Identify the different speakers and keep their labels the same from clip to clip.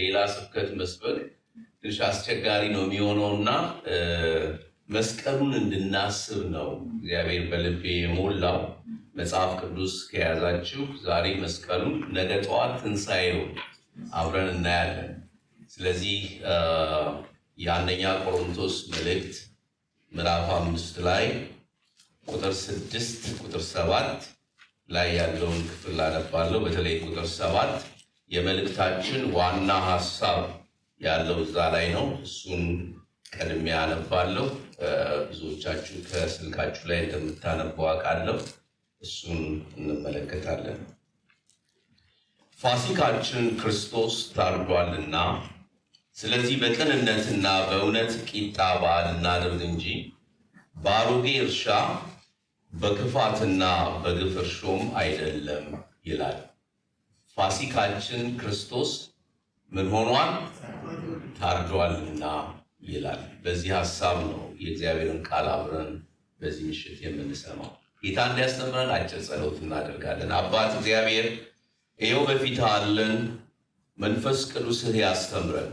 Speaker 1: ሌላ ስብከት መስበክ ትንሽ አስቸጋሪ ነው የሚሆነው እና መስቀሉን እንድናስብ ነው እግዚአብሔር በልቤ የሞላው። መጽሐፍ ቅዱስ ከያዛችሁ ዛሬ መስቀሉን፣ ነገ ጠዋት ትንሣኤውን አብረን እናያለን። ስለዚህ የአንደኛ ቆሮንቶስ መልእክት ምዕራፍ 5 ላይ ቁጥር 6 ቁጥር 7 ላይ ያለውን ክፍል አነባለሁ። በተለይ ቁጥር 7 የመልእክታችን ዋና ሀሳብ ያለው እዛ ላይ ነው። እሱን ቀድሜ አነባለሁ። ብዙዎቻችሁ ከስልካችሁ ላይ እንደምታነቡ አውቃለሁ። እሱን እንመለከታለን። ፋሲካችን ክርስቶስ ታርዷልና፣ ስለዚህ በቅንነትና በእውነት ቂጣ በዓል እናድርግ እንጂ በአሮጌ እርሻ በክፋትና በግፍ እርሾም አይደለም ይላል። ፋሲካችን ክርስቶስ ምን ሆኗል? ታርዷልና ይላል። በዚህ ሀሳብ ነው የእግዚአብሔርን ቃል አብረን በዚህ ምሽት የምንሰማው። ጌታ እንዲያስተምረን አጭር ጸሎት እናደርጋለን። አባት እግዚአብሔር፣ ይኸው በፊትህ አለን። መንፈስ ቅዱስህ ያስተምረን።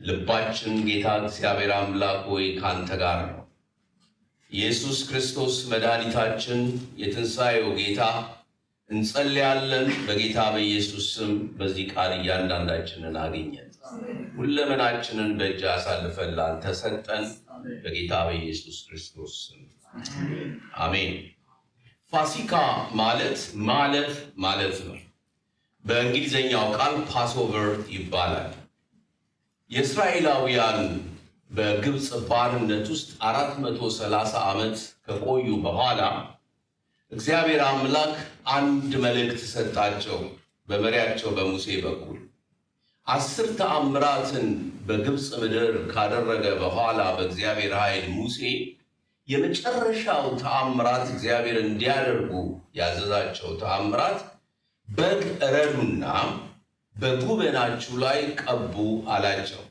Speaker 1: ልባችን ጌታ እግዚአብሔር አምላክ ሆይ ከአንተ ጋር ነው። ኢየሱስ ክርስቶስ መድኃኒታችን፣ የትንሣኤው ጌታ፣ እንጸልያለን። በጌታ በኢየሱስ ስም በዚህ ቃል እያንዳንዳችንን አግኘን። ሁለመናችንን በእጅ አሳልፈን ላንተ ሰጠን። በጌታ በኢየሱስ ክርስቶስ ስም አሜን። ፋሲካ ማለት ማለፍ ማለት ነው። በእንግሊዝኛው ቃል Passover ይባላል። የእስራኤላውያን በግብፅ ባርነት ውስጥ 430 ዓመት ከቆዩ በኋላ እግዚአብሔር አምላክ አንድ መልእክት ሰጣቸው በመሪያቸው በሙሴ በኩል። 10 ተአምራትን በግብፅ ምድር ካደረገ በኋላ በእግዚአብሔር ኃይል ሙሴ የመጨረሻው ተአምራት እግዚአብሔር እንዲያደርጉ ያዘዛቸው ተአምራት በግ እረዱና በጉበናችሁ ላይ ቀቡ አላቸው።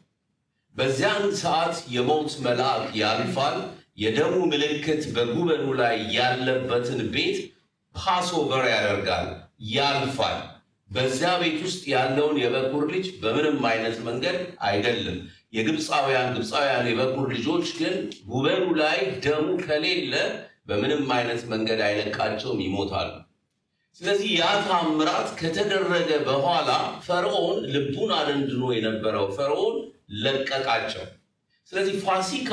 Speaker 1: በዚያን ሰዓት የሞት መልአክ ያልፋል። የደሙ ምልክት በጉበኑ ላይ ያለበትን ቤት passover ያደርጋል፣ ያልፋል። በዚያ ቤት ውስጥ ያለውን የበኩር ልጅ በምንም አይነት መንገድ አይገልም። የግብፃውያን የበኩር ልጆች ግን ጉበኑ ላይ ደሙ ከሌለ በምንም አይነት መንገድ አይለቃቸውም፣ ይሞታሉ። ስለዚህ ያ ታምራት ከተደረገ በኋላ ፈርዖን፣ ልቡን አደንድኖ የነበረው ፈርዖን ለቀቃቸው። ስለዚህ ፋሲካ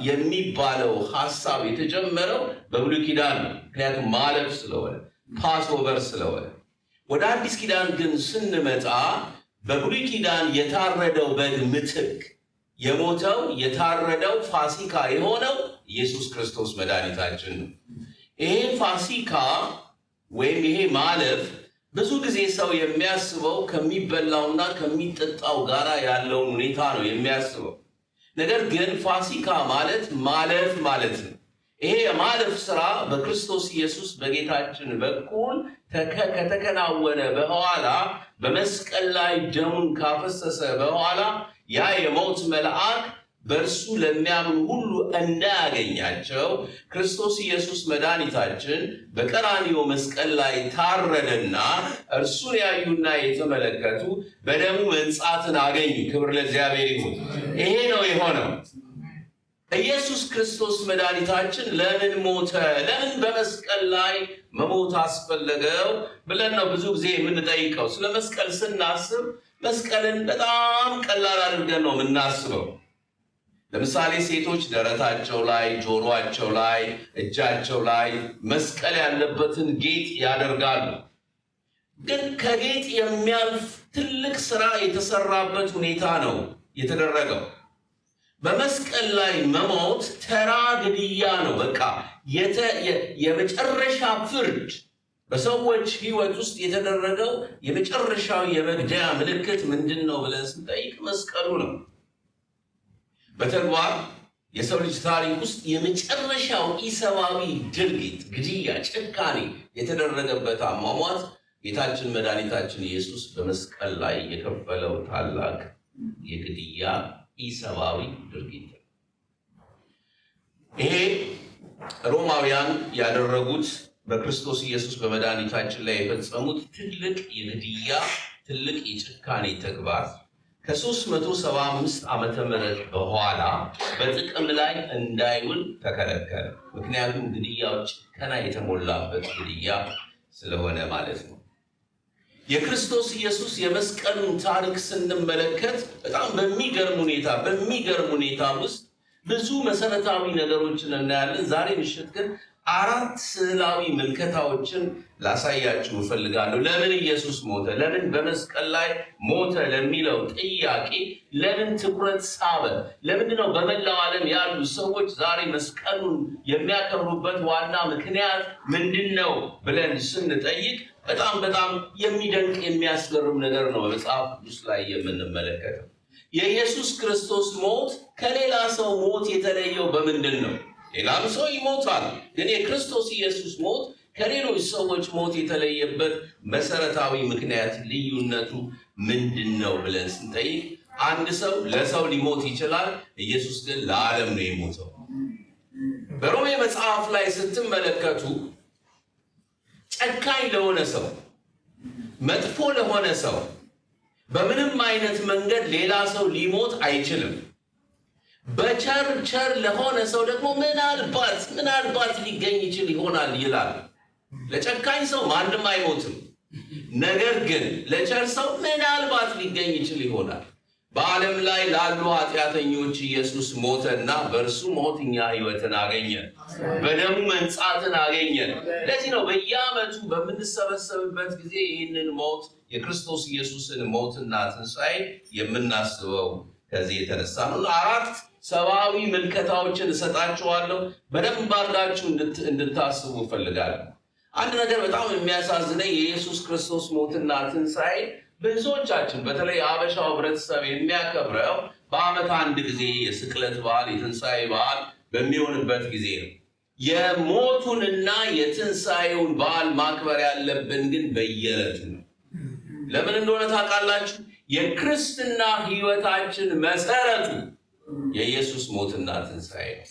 Speaker 1: የሚባለው ሀሳብ የተጀመረው በብሉይ ኪዳን ነው። ምክንያቱም ማለፍ ስለሆነ፣ Passover ስለሆነ። ወደ አዲስ ኪዳን ግን ስንመጣ በብሉይ ኪዳን የታረደው በግ ምትክ የሞተው፣ የታረደው፣ ፋሲካ የሆነው ኢየሱስ ክርስቶስ መድኃኒታችን ነው። ይሄ ፋሲካ ወይም ይሄ ማለፍ ብዙ ጊዜ ሰው የሚያስበው ከሚበላውና ከሚጠጣው ጋራ ያለውን ሁኔታ ነው የሚያስበው። ነገር ግን ፋሲካ ማለት ማለፍ ማለት ነው። ይሄ የማለፍ ስራ በክርስቶስ ኢየሱስ በጌታችን በኩል ከተከናወነ በኋላ፣ በመስቀል ላይ ደሙን ካፈሰሰ በኋላ ያ የሞት መልአክ በእርሱ ለሚያምኑ ሁሉ እንዳያገኛቸው ክርስቶስ ኢየሱስ መድኃኒታችን በቀራንዮ መስቀል ላይ ታረደና እርሱን ያዩና የተመለከቱ በደሙ መንጻትን አገኙ። ክብር ለእግዚአብሔር ይሁን። ይሄ ነው የሆነው። ኢየሱስ ክርስቶስ መድኃኒታችን ለምን ሞተ? ለምን በመስቀል ላይ መሞት አስፈለገው ብለን ነው ብዙ ጊዜ የምንጠይቀው። ስለ መስቀል ስናስብ መስቀልን በጣም ቀላል አድርገን ነው የምናስበው። ለምሳሌ ሴቶች ደረታቸው ላይ፣ ጆሮአቸው ላይ፣ እጃቸው ላይ መስቀል ያለበትን ጌጥ ያደርጋሉ። ግን ከጌጥ የሚያልፍ ትልቅ ስራ የተሰራበት ሁኔታ ነው የተደረገው። በመስቀል ላይ መሞት ተራ ግድያ ነው። በቃ የመጨረሻ ፍርድ፣ በሰዎች ሕይወት ውስጥ የተደረገው የመጨረሻው የመግደያ ምልክት ምንድን ነው ብለን ስንጠይቅ መስቀሉ ነው። በተግባር የሰው ልጅ ታሪክ ውስጥ የመጨረሻው ኢሰብአዊ ድርጊት፣ ግድያ፣ ጭካኔ የተደረገበት አሟሟት ጌታችን መድኃኒታችን ኢየሱስ በመስቀል ላይ የከፈለው ታላቅ የግድያ ኢሰብአዊ ድርጊት ነው። ይሄ ሮማውያን ያደረጉት፣ በክርስቶስ ኢየሱስ በመድኃኒታችን ላይ የፈጸሙት ትልቅ የግድያ፣ ትልቅ የጭካኔ ተግባር ከዛ ከ375 ዓመተ ምህረት በኋላ በጥቅም ላይ እንዳይውል ተከለከለ። ምክንያቱም ግድያው ጭከና የተሞላበት ግድያ ስለሆነ ማለት ነው። የክርስቶስ ኢየሱስ የመስቀሉን ታሪክ ስንመለከት በጣም በሚገርም ሁኔታ ውስጥ ብዙ መሰረታዊ ነገሮችን እናያለን። ዛሬ ምሽት ግን አራት ስዕላዊ ምልከታዎችን ላሳያችሁ እፈልጋለሁ። ለምን ኢየሱስ ሞተ? ለምን በመስቀል ላይ ሞተ ለሚለው ጥያቄ ለምን ትኩረት ሳበ? ለምንድን ነው በመላው ዓለም ያሉ ሰዎች ዛሬ መስቀሉን የሚያከብሩበት ዋና ምክንያት ምንድን ነው ብለን ስንጠይቅ በጣም በጣም የሚደንቅ፣ የሚያስገርም ነገር ነው በመጽሐፍ ቅዱስ ላይ የምንመለከተው። የኢየሱስ ክርስቶስ ሞት ከሌላ ሰው ሞት የተለየው በምንድን ነው? ሌላም ሰው ይሞታል፣ ግን የክርስቶስ ኢየሱስ ሞት ከሌሎች ሰዎች ሞት የተለየበት መሰረታዊ ምክንያት፣ ልዩነቱ ምንድን ነው ብለን ስንጠይቅ አንድ ሰው ለሰው ሊሞት ይችላል። ኢየሱስ ግን ለዓለም ነው የሞተው። በሮሜ መጽሐፍ ላይ ስትመለከቱ ጨካኝ ለሆነ ሰው፣ መጥፎ ለሆነ ሰው በምንም አይነት መንገድ ሌላ ሰው ሊሞት አይችልም። በቸር ቸር ለሆነ ሰው ደግሞ ምናልባት ምናልባት ሊገኝ ይችል ይሆናል ይላል። ለጨካኝ ሰው ማንም አይሞትም። ነገር ግን ለቸር ሰው ምናልባት ሊገኝ ይችል ይሆናል። በዓለም ላይ ላሉ ኃጢአተኞች ኢየሱስ ሞተና በእርሱ ሞት እኛ ሕይወትን አገኘን፣ በደሙ መንጻትን አገኘን። ለዚህ ነው በየዓመቱ በምንሰበሰብበት ጊዜ ይህንን ሞት፣ የክርስቶስ ኢየሱስን ሞትና ትንሣኤ የምናስበው ከዚህ የተነሳ ነው። አራት ሰብአዊ ምልከታዎችን እሰጣችኋለሁ። በደንብ አድርጋችሁ እንድታስቡ እፈልጋለሁ። አንድ ነገር በጣም የሚያሳዝነኝ የኢየሱስ ክርስቶስ ሞትና ትንሣኤ ብዙዎቻችን፣ በተለይ የአበሻው ህብረተሰብ የሚያከብረው በዓመት አንድ ጊዜ የስቅለት በዓል፣ የትንሣኤ በዓል በሚሆንበት ጊዜ ነው። የሞቱንና የትንሣኤውን በዓል ማክበር ያለብን ግን በየዕለቱ ነው። ለምን እንደሆነ ታውቃላችሁ? የክርስትና ህይወታችን መሰረቱ የኢየሱስ ሞትና ትንሣኤ ነው።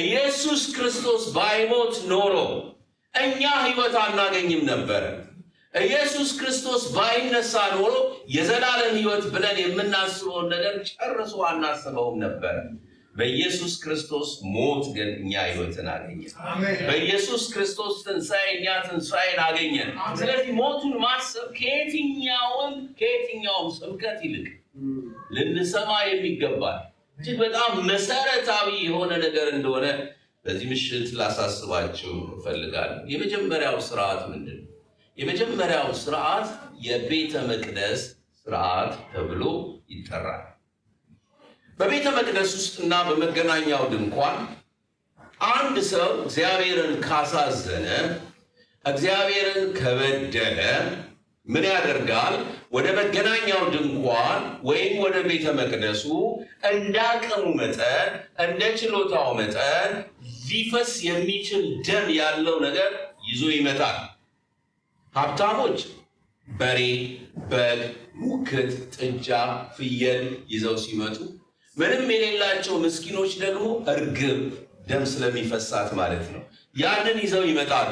Speaker 1: ኢየሱስ ክርስቶስ ባይሞት ኖሮ እኛ ህይወት አናገኝም ነበረ። ኢየሱስ ክርስቶስ ባይነሳ ኖሮ የዘላለም ህይወት ብለን የምናስበውን ነገር ጨርሶ አናስበውም ነበረ። በኢየሱስ ክርስቶስ ሞት ግን እኛ ህይወትን አገኘን። በኢየሱስ ክርስቶስ ትንሣኤ እኛ ትንሣኤን አገኘን። ስለዚህ ሞቱን ማሰብ ከየትኛውም ስብከት ይልቅ ልንሰማ የሚገባል እጅግ በጣም መሰረታዊ የሆነ ነገር እንደሆነ በዚህ ምሽት ላሳስባችሁ እፈልጋለሁ። የመጀመሪያው ስርዓት ምንድን ነው? የመጀመሪያው ስርዓት የቤተ መቅደስ ስርዓት ተብሎ ይጠራል። በቤተ መቅደስ ውስጥና በመገናኛው ድንኳን አንድ ሰው እግዚአብሔርን ካሳዘነ፣ እግዚአብሔርን ከበደለ ምን ያደርጋል? ወደ መገናኛው ድንኳን ወይም ወደ ቤተ መቅደሱ እንደ አቅሙ መጠን፣ እንደ ችሎታው መጠን ሊፈስ የሚችል ደም ያለው ነገር ይዞ ይመጣል። ሀብታሞች በሬ፣ በግ፣ ሙክት፣ ጥጃ፣ ፍየል ይዘው ሲመጡ፣ ምንም የሌላቸው ምስኪኖች ደግሞ እርግብ፣ ደም ስለሚፈሳት ማለት ነው፣ ያንን ይዘው ይመጣሉ።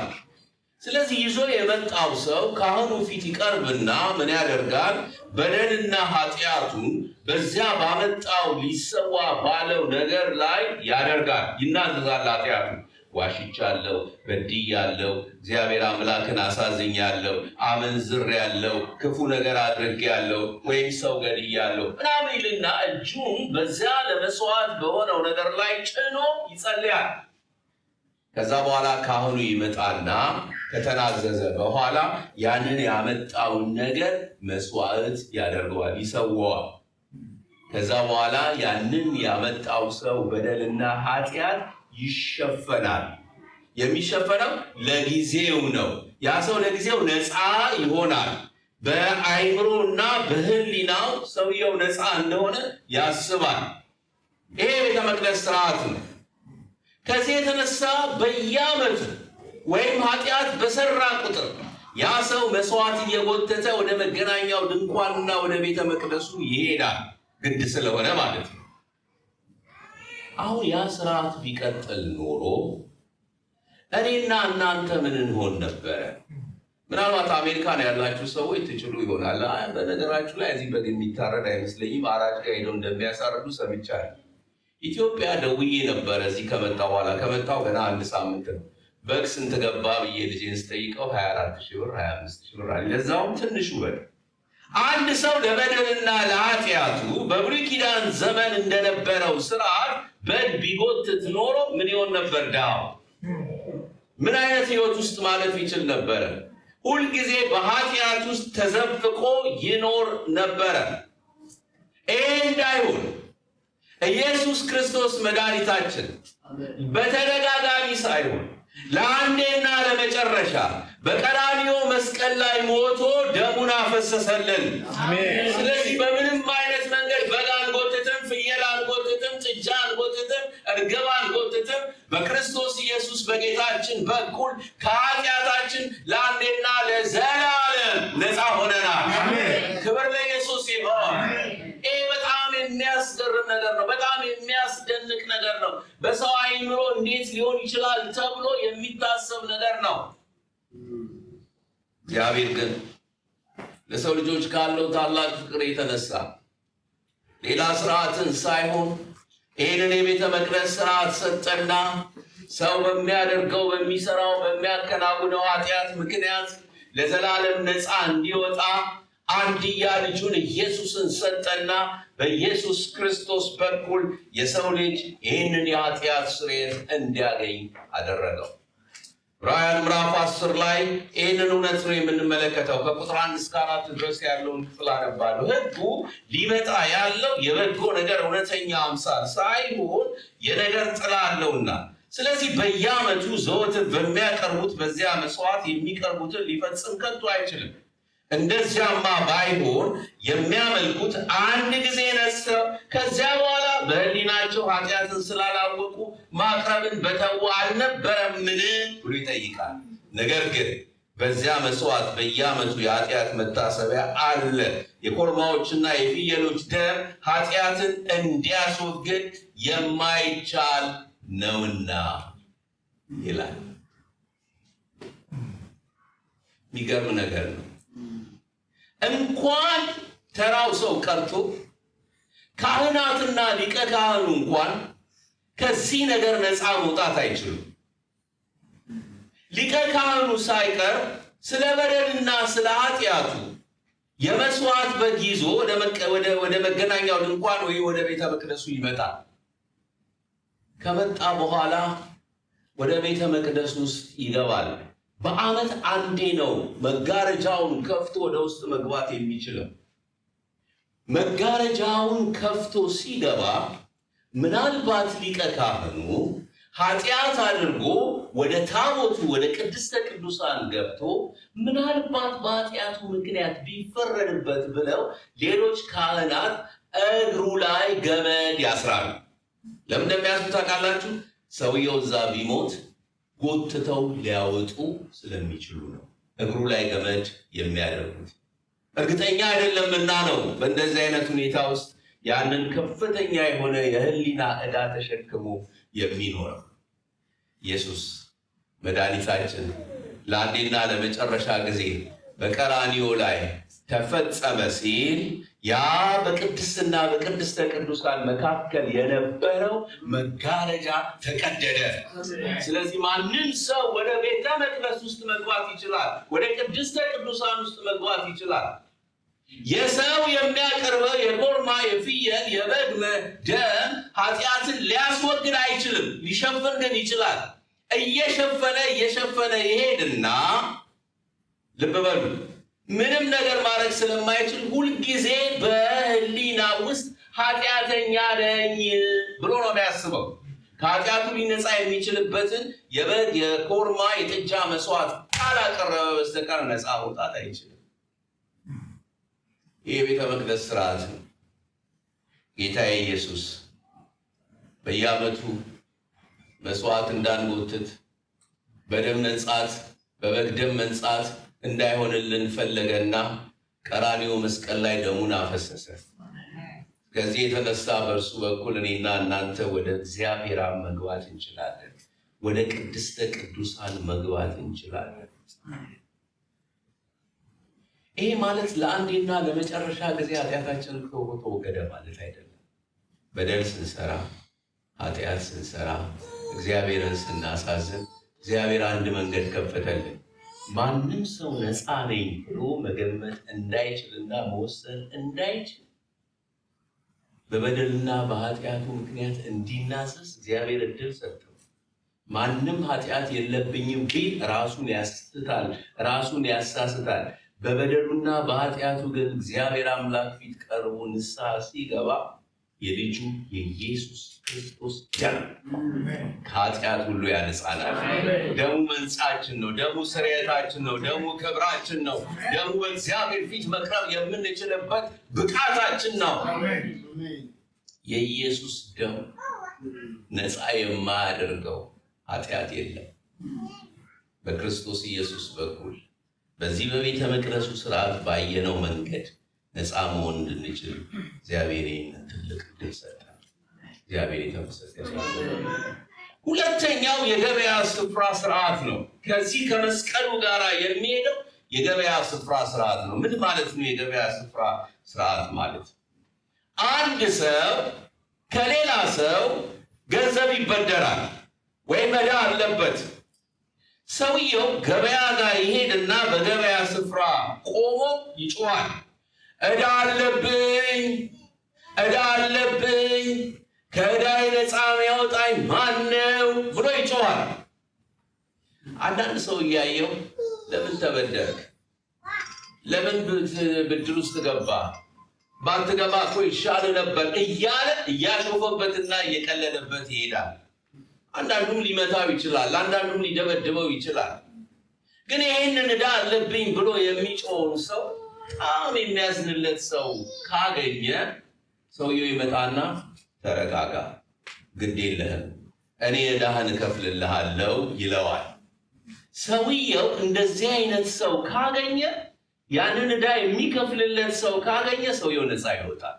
Speaker 1: ስለዚህ ይዞ የመጣው ሰው ካህኑ ፊት ይቀርብና ምን ያደርጋል? በደልና ኃጢአቱን በዚያ ባመጣው ሊሰዋ ባለው ነገር ላይ ያደርጋል፣ ይናዘዛል። ኃጢአቱ ዋሽቻለሁ፣ በድያለሁ፣ እግዚአብሔር አምላክን አሳዝኛለሁ፣ አመንዝሬያለሁ፣ ክፉ ነገር አድርጌያለሁ፣ ወይም ሰው ገድያለሁ ምናምን ይልና እጁን በዚያ ለመስዋዕት በሆነው ነገር ላይ ጭኖ ይጸልያል። ከዛ በኋላ ካህኑ ይመጣና ከተናዘዘ በኋላ ያንን ያመጣውን ነገር መስዋዕት ያደርገዋል፣ ይሰዋዋል። ከዛ በኋላ ያንን ያመጣው ሰው በደልና ኃጢአት ይሸፈናል። የሚሸፈነው ለጊዜው ነው። ያ ሰው ለጊዜው ነፃ ይሆናል። በአይምሮና በሕሊናው ሰውየው ነፃ እንደሆነ ያስባል። ይሄ የቤተ መቅደስ ስርዓት ነው። ከዚህ የተነሳ በየዓመቱ ወይም ኃጢአት በሰራ ቁጥር ያ ሰው መስዋዕት እየጎተተ ወደ መገናኛው ድንኳንና ወደ ቤተ መቅደሱ ይሄዳል፣ ግድ ስለሆነ ማለት ነው። አሁን ያ ስርዓት ቢቀጥል ኖሮ እኔና እናንተ ምን እንሆን ነበረ? ምናልባት አሜሪካን ያላችሁ ሰዎች ትችሉ ይሆናል። በነገራችሁ ላይ እዚህ በግ የሚታረድ አይመስለኝም። አራጅ ጋር ሄደው እንደሚያሳርዱ ሰምቻለሁ። ኢትዮጵያ ደውዬ ነበረ እዚህ ከመጣሁ በኋላ፣ ከመጣሁ ገና አንድ ሳምንት ነው። በግ ስንት ገባ ብዬ ልጄን ስጠይቀው 24 ሺህ ብር፣ 25 ሺህ ብር አለ። ለዛውም ትንሹ በግ። አንድ ሰው ለበደልና ለኃጢአቱ በብሉይ ኪዳን ዘመን እንደነበረው ስርዓት በግ ቢጎትት ኖሮ ምን ይሆን ነበር? ድሃው ምን አይነት ህይወት ውስጥ ማለፍ ይችል ነበረ? ሁልጊዜ በኃጢአት ውስጥ ተዘፍቆ ይኖር ነበረ። ይህ እንዳይሆን ኢየሱስ ክርስቶስ መድኃኒታችን በተደጋጋሚ ሳይሆን ለአንዴና ለመጨረሻ በቀራንዮ መስቀል ላይ ሞቶ ደሙን አፈሰሰልን። ስለዚህ በምንም አይነት መንገድ በግ አንጎትትም፣ ፍየል አንጎትትም፣ ጥጃ አንጎትትም፣ እርግብ አንጎትትም። በክርስቶስ ኢየሱስ በጌታችን በኩል ከኃጢአታችን ለአንዴና ለዘላለም ነፃ ሆነናል። ክብር ለኢየሱስ ይሁን። ይህ በጣም የሚያስገርም ነገር ነው። በጣም የሚያስደንቅ ነገር ነው። በሰው አእምሮ እንዴት ሊሆን ይችላል ተብሎ የሚታሰብ ነገር ነው። እግዚአብሔር ግን ለሰው ልጆች ካለው ታላቅ ፍቅር የተነሳ ሌላ ስርዓትን ሳይሆን ይህንን የቤተ መቅደስ ስርዓት ሰጠና ሰው በሚያደርገው፣ በሚሰራው፣ በሚያከናውነው ኃጢአት ምክንያት ለዘላለም ነፃ እንዲወጣ አንድያ ልጁን ኢየሱስን ሰጠና በኢየሱስ ክርስቶስ በኩል የሰው ልጅ ይህንን የኃጢአት ስርየት እንዲያገኝ አደረገው። ዕብራውያን ምዕራፍ 10 ላይ ይህንን እውነት ነው የምንመለከተው። ከቁጥር 1 እስከ 4 ድረስ ያለውን ክፍል አነባለሁ። ሕጉ ሊመጣ ያለው የበጎ ነገር እውነተኛ አምሳል ሳይሆን የነገር ጥላ አለውና፣ ስለዚህ በየዓመቱ ዘወትር በሚያቀርቡት በዚያ መስዋዕት የሚቀርቡትን ሊፈጽም ከቶ አይችልም። እንደዚያማ ባይሆን የሚያመልኩት አንድ ጊዜ ነጽተው ከዚያ በኋላ በሕሊናቸው ኃጢአትን ስላላወቁ ማቅረብን በተዉ አልነበረምን ብሎ ይጠይቃል። ነገር ግን በዚያ መስዋዕት በየዓመቱ የኃጢአት መታሰቢያ አለ። የኮርማዎችና የፍየሎች ደም ኃጢአትን እንዲያስወግድ የማይቻል ነውና ይላል። የሚገርም ነገር ነው። እንኳን ተራው ሰው ቀርቶ ካህናትና ሊቀ ካህኑ እንኳን ከዚህ ነገር ነፃ መውጣት አይችሉም። ሊቀ ካህኑ ሳይቀር ስለ በደልና ስለ ኃጢአቱ የመስዋዕት በግ ይዞ ወደ መገናኛው ድንኳን ወይ ወደ ቤተ መቅደሱ ይመጣል። ከመጣ በኋላ ወደ ቤተ መቅደስ ውስጥ ይገባል። በዓመት አንዴ ነው መጋረጃውን ከፍቶ ወደ ውስጥ መግባት የሚችለው። መጋረጃውን ከፍቶ ሲገባ ምናልባት ሊቀ ካህኑ ኃጢአት አድርጎ ወደ ታቦቱ፣ ወደ ቅድስተ ቅዱሳን ገብቶ ምናልባት በኃጢአቱ ምክንያት ቢፈረድበት ብለው ሌሎች ካህናት እግሩ ላይ ገመድ ያስራሉ። ለምን እንደሚያስሩ ታውቃላችሁ? ሰውየው እዛ ቢሞት ጎትተው ሊያወጡ ስለሚችሉ ነው እግሩ ላይ ገመድ የሚያደርጉት። እርግጠኛ አይደለምና ነው በእንደዚህ አይነት ሁኔታ ውስጥ ያንን ከፍተኛ የሆነ የሕሊና ዕዳ ተሸክሞ የሚኖረው። ኢየሱስ መድኃኒታችን ለአንዴና ለመጨረሻ ጊዜ በቀራንዮ ላይ ተፈጸመ ሲል ያ በቅድስትና በቅድስተ ቅዱሳን መካከል የነበረው መጋረጃ ተቀደደ። ስለዚህ ማንም ሰው ወደ ቤተ መቅደስ ውስጥ መግባት ይችላል። ወደ ቅድስተ ቅዱሳን ውስጥ መግባት ይችላል። የሰው የሚያቀርበው የኮርማ፣ የፍየል፣ የበግ ደም ኃጢአትን ሊያስወግድ አይችልም። ሊሸፍን ግን ይችላል። እየሸፈነ እየሸፈነ ይሄድና፣ ልብ በሉ፣ ምንም ነገር ማድረግ ስለማይችል ሁልጊዜ በሕሊና ውስጥ ኃጢአተኛ ነኝ ብሎ ነው የሚያስበው። ከኃጢአቱ ሊነጻ የሚችልበትን የበግ፣ የኮርማ፣ የጥጃ መስዋዕት ካላቀረበ በስተቀር ነፃ መውጣት አይችልም። ይህ የቤተ መቅደስ ስርዓት ነው። ጌታዬ ኢየሱስ በየዓመቱ መስዋዕት እንዳንጎትት፣ በደም መንጻት፣ በበግ ደም መንጻት እንዳይሆንልን ፈለገና ቀራንዮ መስቀል ላይ ደሙን አፈሰሰ። ከዚህ የተነሳ በእርሱ በኩል እኔና እናንተ ወደ እግዚአብሔር አብ መግባት እንችላለን። ወደ ቅድስተ ቅዱሳን መግባት እንችላለን። ይሄ ማለት ለአንዴና ለመጨረሻ ጊዜ ኃጢአታችን ተወገደ ማለት አይደለም። በደል ስንሰራ፣ ኃጢአት ስንሰራ፣ እግዚአብሔርን ስናሳዝን እግዚአብሔር አንድ መንገድ ከፈተልን። ማንም ሰው ነፃ ነኝ ብሎ መገመት እንዳይችልና መወሰን እንዳይችል በበደልና በኃጢአቱ ምክንያት እንዲናዘዝ እግዚአብሔር እድል ሰጠው። ማንም ኃጢአት የለብኝም ቢል ራሱን ያስታል፣ ራሱን ያሳስታል። በበደሉና በኃጢአቱ ግን እግዚአብሔር አምላክ ፊት ቀርቦ ንስሐ ሲገባ የልጁ የኢየሱስ ክርስቶስ ደም ከኃጢአት ሁሉ ያነጻናል። ደሙ መንጻችን ነው። ደሙ ስርየታችን ነው። ደሙ ክብራችን ነው። ደሙ በእግዚአብሔር ፊት መቅረብ የምንችልበት ብቃታችን ነው። የኢየሱስ ደም ነፃ የማያደርገው ኃጢአት የለም። በክርስቶስ ኢየሱስ በኩል በዚህ በቤተ መቅደሱ ስርዓት ባየነው መንገድ ነፃ መሆን እንድንችል እግዚአብሔር ይህንን ትልቅ ዕድል ሰጠን። እግዚአብሔር የተመሰገነ ይሁን። ሁለተኛው የገበያ ስፍራ ስርዓት ነው። ከዚህ ከመስቀሉ ጋር የሚሄደው የገበያ ስፍራ ስርዓት ነው። ምን ማለት ነው? የገበያ ስፍራ ስርዓት ማለት አንድ ሰው ከሌላ ሰው ገንዘብ ይበደራል ወይም ዕዳ አለበት። ሰውየው ገበያ ጋር ይሄድና በገበያ ስፍራ ቆሞ ይጮኻል። ዕዳ አለብኝ፣ ዕዳ አለብኝ፣ ከዕዳዬ ነፃ የሚያወጣኝ ማን ነው ብሎ ይጮኻል። አንዳንድ ሰው እያየው ለምን ተበደርክ? ለምን ብድር ውስጥ ገባ? ባትገባ እኮ ይሻል ነበር እያለ እያሾፈበትና እየቀለደበት ይሄዳል። አንዳንዱም ሊመታው ይችላል። አንዳንዱም ሊደበድበው ይችላል። ግን ይህንን ዕዳ አለብኝ ብሎ የሚጮኸውን ሰው በጣም የሚያዝንለት ሰው ካገኘ ሰውየው ይመጣና ተረጋጋ፣ ግድ የለህም፣ እኔ ዕዳህን እከፍልልሃለሁ ይለዋል። ሰውየው እንደዚህ አይነት ሰው ካገኘ፣ ያንን ዕዳ የሚከፍልለት ሰው ካገኘ ሰውየው ነፃ ይወጣል።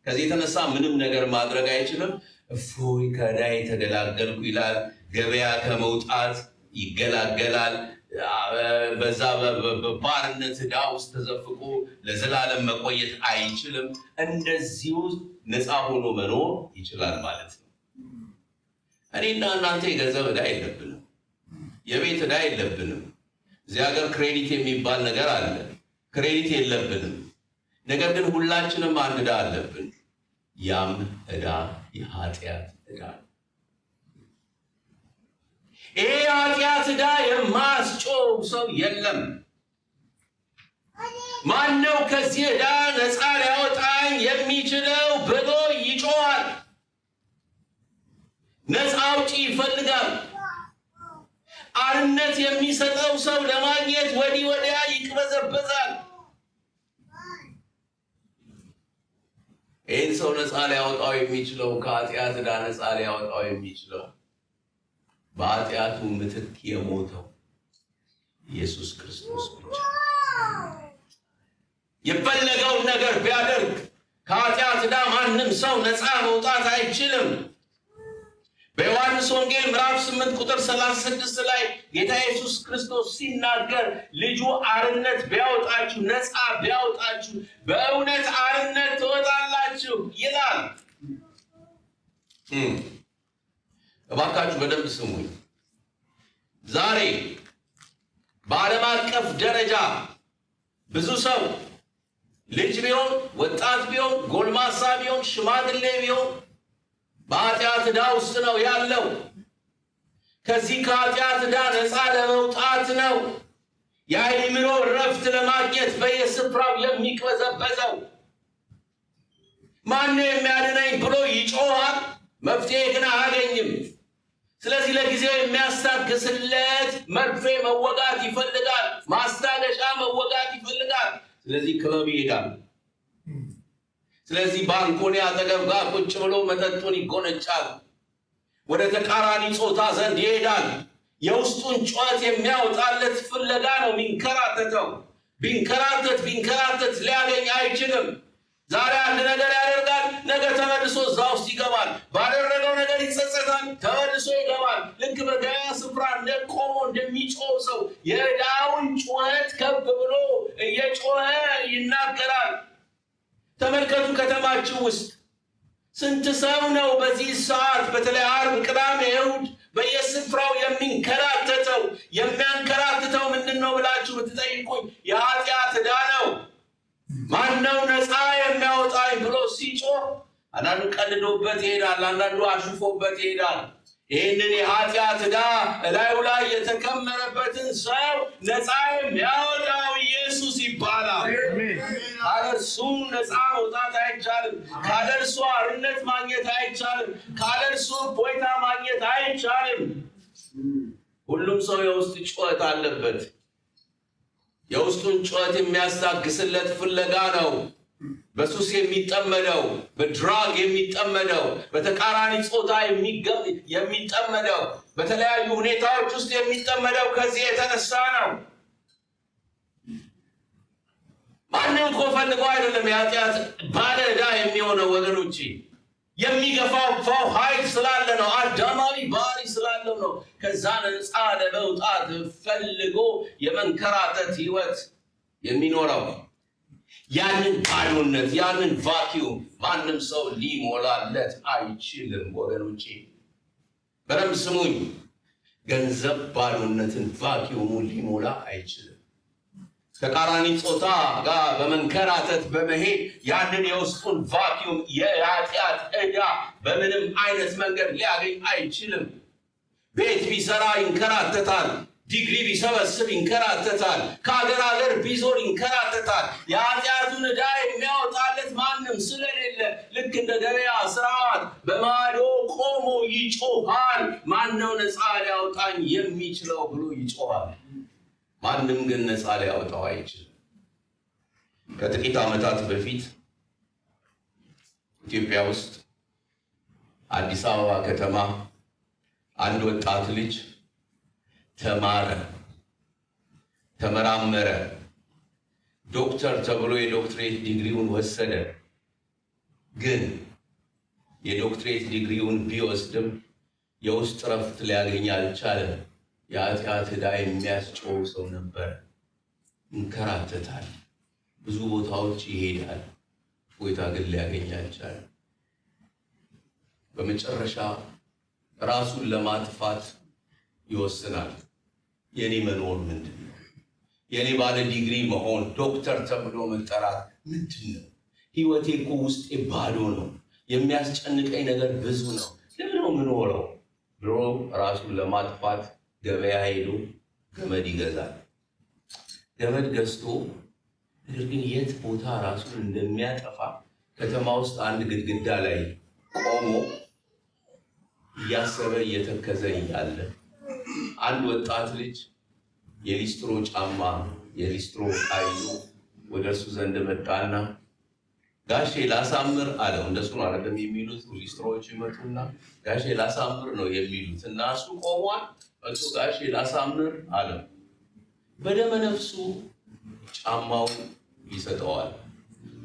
Speaker 1: ከዚህ የተነሳ ምንም ነገር ማድረግ አይችልም። እፎይ ከዕዳዬ ተገላገልኩ ይላል። ገበያ ከመውጣት ይገላገላል። በዛ በባርነት ዕዳ ውስጥ ተዘፍቆ ለዘላለም መቆየት አይችልም። እንደዚሁ ነፃ ሆኖ መኖር ይችላል ማለት ነው። እኔና እናንተ የገንዘብ ዕዳ የለብንም። የቤት ዕዳ የለብንም። እዚህ ሀገር credit የሚባል ነገር አለ። Credit የለብንም። ነገር ግን ሁላችንም አንድ ዕዳ አለብን። ያም ዕዳ የኃጢአት ዕዳ ነው። ይሄ የኃጢአት ዕዳ የማያስጮው ሰው የለም። ማነው ከዚህ ዕዳ ነፃ ሊያወጣኝ የሚችለው ብሎ ይጮኻል። ነፃ አውጪ ይፈልጋል። አርነት የሚሰጠው ሰው ለማግኘት ወዲህ ወዲያ ይቅበዘበዛል። ይህን ሰው ነፃ ሊያወጣው የሚችለው፣ ከኃጢአት ዕዳ ነፃ ሊያወጣው የሚችለው በኃጢአቱ ምትክ የሞተው ኢየሱስ ክርስቶስ ብቻ። የፈለገውን ነገር ቢያደርግ ከኃጢአት ዕዳ ማንም ሰው ነፃ መውጣት አይችልም። በዮሐንስ ወንጌል ምዕራፍ 8 ቁጥር 36 ላይ ጌታ ኢየሱስ ክርስቶስ ሲናገር ልጁ አርነት ቢያወጣችሁ፣ ነፃ ቢያወጣችሁ በእውነት አርነት ትወጣላችሁ ይላል። እባካችሁ በደንብ ስሙኝ። ዛሬ በዓለም አቀፍ ደረጃ ብዙ ሰው ልጅ ቢሆን፣ ወጣት ቢሆን፣ ጎልማሳ ቢሆን፣ ሽማግሌ ቢሆን በኃጢአት ዕዳ ውስጥ ነው ያለው። ከዚህ ከኃጢአት ዕዳ ነፃ ለመውጣት ነው የአእምሮ እረፍት ለማግኘት በየስፍራው የሚቅበዘበዘው። ማነው የሚያድነኝ ብሎ ይጮኻል። መፍትሄ ግን አያገኝም። ስለዚህ ለጊዜው የሚያስታግስለት መርፌ መወጋት ይፈልጋል። ማስታገሻ መወጋት ይፈልጋል። ስለዚህ ክለብ ይሄዳል። ስለዚህ ባንኮኒ አጠገብ ጋር ቁጭ ብሎ መጠጡን ይጎነጫል። ወደ ተቃራኒ ጾታ ዘንድ ይሄዳል። የውስጡን ጩኸት የሚያወጣለት ፍለጋ ነው የሚንከራተተው። ቢንከራተት ቢንከራተት ሊያገኝ አይችልም። ዛሬ አንድ ነገር ያደርጋል፣ ነገ ተመልሶ እዛ ውስጥ ይገባል። ባደረገው ነገር ይጸጸታል፣ ተመልሶ ይገባል። ልክ በገበያ ስፍራ እንደቆመው እንደሚጮህ ሰው የዕዳውን ጩኸት ከፍ ብሎ እየጮኸ ይናገራል። ተመልከቱ፣ ከተማችን ውስጥ ስንት ሰው ነው በዚህ ሰዓት በተለይ ዓርብ፣ ቅዳሜ፣ እሑድ በየስፍራው የሚንከራተተው? የሚያንከራትተው ምንድን ነው ብላችሁ ብትጠይቁኝ የኃጢአት ዕዳ ነው። ማነው ነፃ የሚያወጣኝ ብሎ ሲጮህ አንዳንዱ ቀልዶበት ይሄዳል፣ አንዳንዱ አሹፎበት ይሄዳል። ይህንን የኃጢአት ዕዳ እላዩ ላይ የተከመረበትን ሰው ነፃ የሚያወጣው ኢየሱስ ይባላል። ካለ እርሱ ነፃ መውጣት አይቻልም። ካለ እርሱ አርነት ማግኘት አይቻልም። ካለ እርሱ እፎይታ ማግኘት አይቻልም። ሁሉም ሰው የውስጥ ጩኸት አለበት። የውስጡን ጩኸት የሚያስታግስለት ፍለጋ ነው። በሱስ የሚጠመደው፣ በ drug የሚጠመደው፣ በተቃራኒ ጾታ የሚጠመደው፣ በተለያዩ ሁኔታዎች ውስጥ የሚጠመደው ከዚህ የተነሳ ነው። ማንም እኮ ፈልጎ አይደለም የኃጢአት ባለ ዕዳ የሚሆነው ወገኖቼ። የሚገፋፋው ኃይል ስላለ ነው። አዳማዊ ባህሪ ስላለው ነው። ከዛ ነፃ ለመውጣት ፈልጎ የመንከራተት ህይወት የሚኖረው። ያንን ባዶነት፣ ያንን vacuum ማንም ሰው ሊሞላለት አይችልም ወገኖቼ። በደንብ ስሙኝ። ገንዘብ ባዶነትን፣ vacuum ኡን ሊሞላ አይችልም። ተቃራኒ ጾታ ጋር በመንከራተት በመሄድ ያንን የውስጡን vacuum፣ የኃጢአት ዕዳ በምንም አይነት መንገድ ሊያገኝ አይችልም። ቤት ቢሰራ ይንከራተታል። ዲግሪ ቢሰበስብ ይንከራተታል። ከሀገር ሀገር ቢዞር ይንከራተታል። የኃጢአቱን ዕዳ የሚያወጣለት ማንም ስለሌለ ልክ እንደ ገበያ ስርዓት በማዶ ቆሞ ይጮሃል። ማነው ነፃ ሊያወጣኝ የሚችለው ብሎ ይጮሃል። ማንም ግን ነፃ ሊያወጣው አይችልም። ከጥቂት ዓመታት በፊት ኢትዮጵያ ውስጥ አዲስ አበባ ከተማ አንድ ወጣት ልጅ ተማረ፣ ተመራመረ፣ ዶክተር ተብሎ የዶክትሬት ዲግሪውን ወሰደ። ግን የዶክትሬት ዲግሪውን ቢወስድም የውስጥ ረፍት ሊያገኝ አልቻለም። የኃጢአት ዕዳ የሚያስጮህ ሰው ነበር። ይንከራተታል፣ ብዙ ቦታዎች ይሄዳል፣ እፎይታ ግን ሊያገኝ አልቻለም። በመጨረሻ ራሱን ለማጥፋት ይወስናል። የኔ መኖር ምንድን ነው? የኔ ባለ ዲግሪ መሆን፣ ዶክተር ተብሎ መጠራት ምንድን ነው? ህይወቴ እኮ ውስጤ ባዶ ነው። የሚያስጨንቀኝ ነገር ብዙ ነው። ለምን ነው የምኖረው ብሎ ራሱን ለማጥፋት ገበያ ሄዶ ገመድ ይገዛል። ገመድ ገዝቶ ነገር ግን የት ቦታ ራሱን እንደሚያጠፋ ከተማ ውስጥ አንድ ግድግዳ ላይ ቆሞ እያሰበ እየተከዘ እያለ አንድ ወጣት ልጅ የሊስትሮ ጫማ፣ የሊስትሮ ዕቃ ይዞ ወደ እርሱ ዘንድ መጣና "ጋሼ ላሳምር" አለው። እንደሱ ነው አይደለም የሚሉት? ሊስትሮዎች ይመጡና "ጋሼ ላሳምር" ነው የሚሉት። እና እሱ ቆሟል። መጥቶ "ጋሼ ላሳምር" አለው። በደመ ነፍሱ ጫማውን ይሰጠዋል።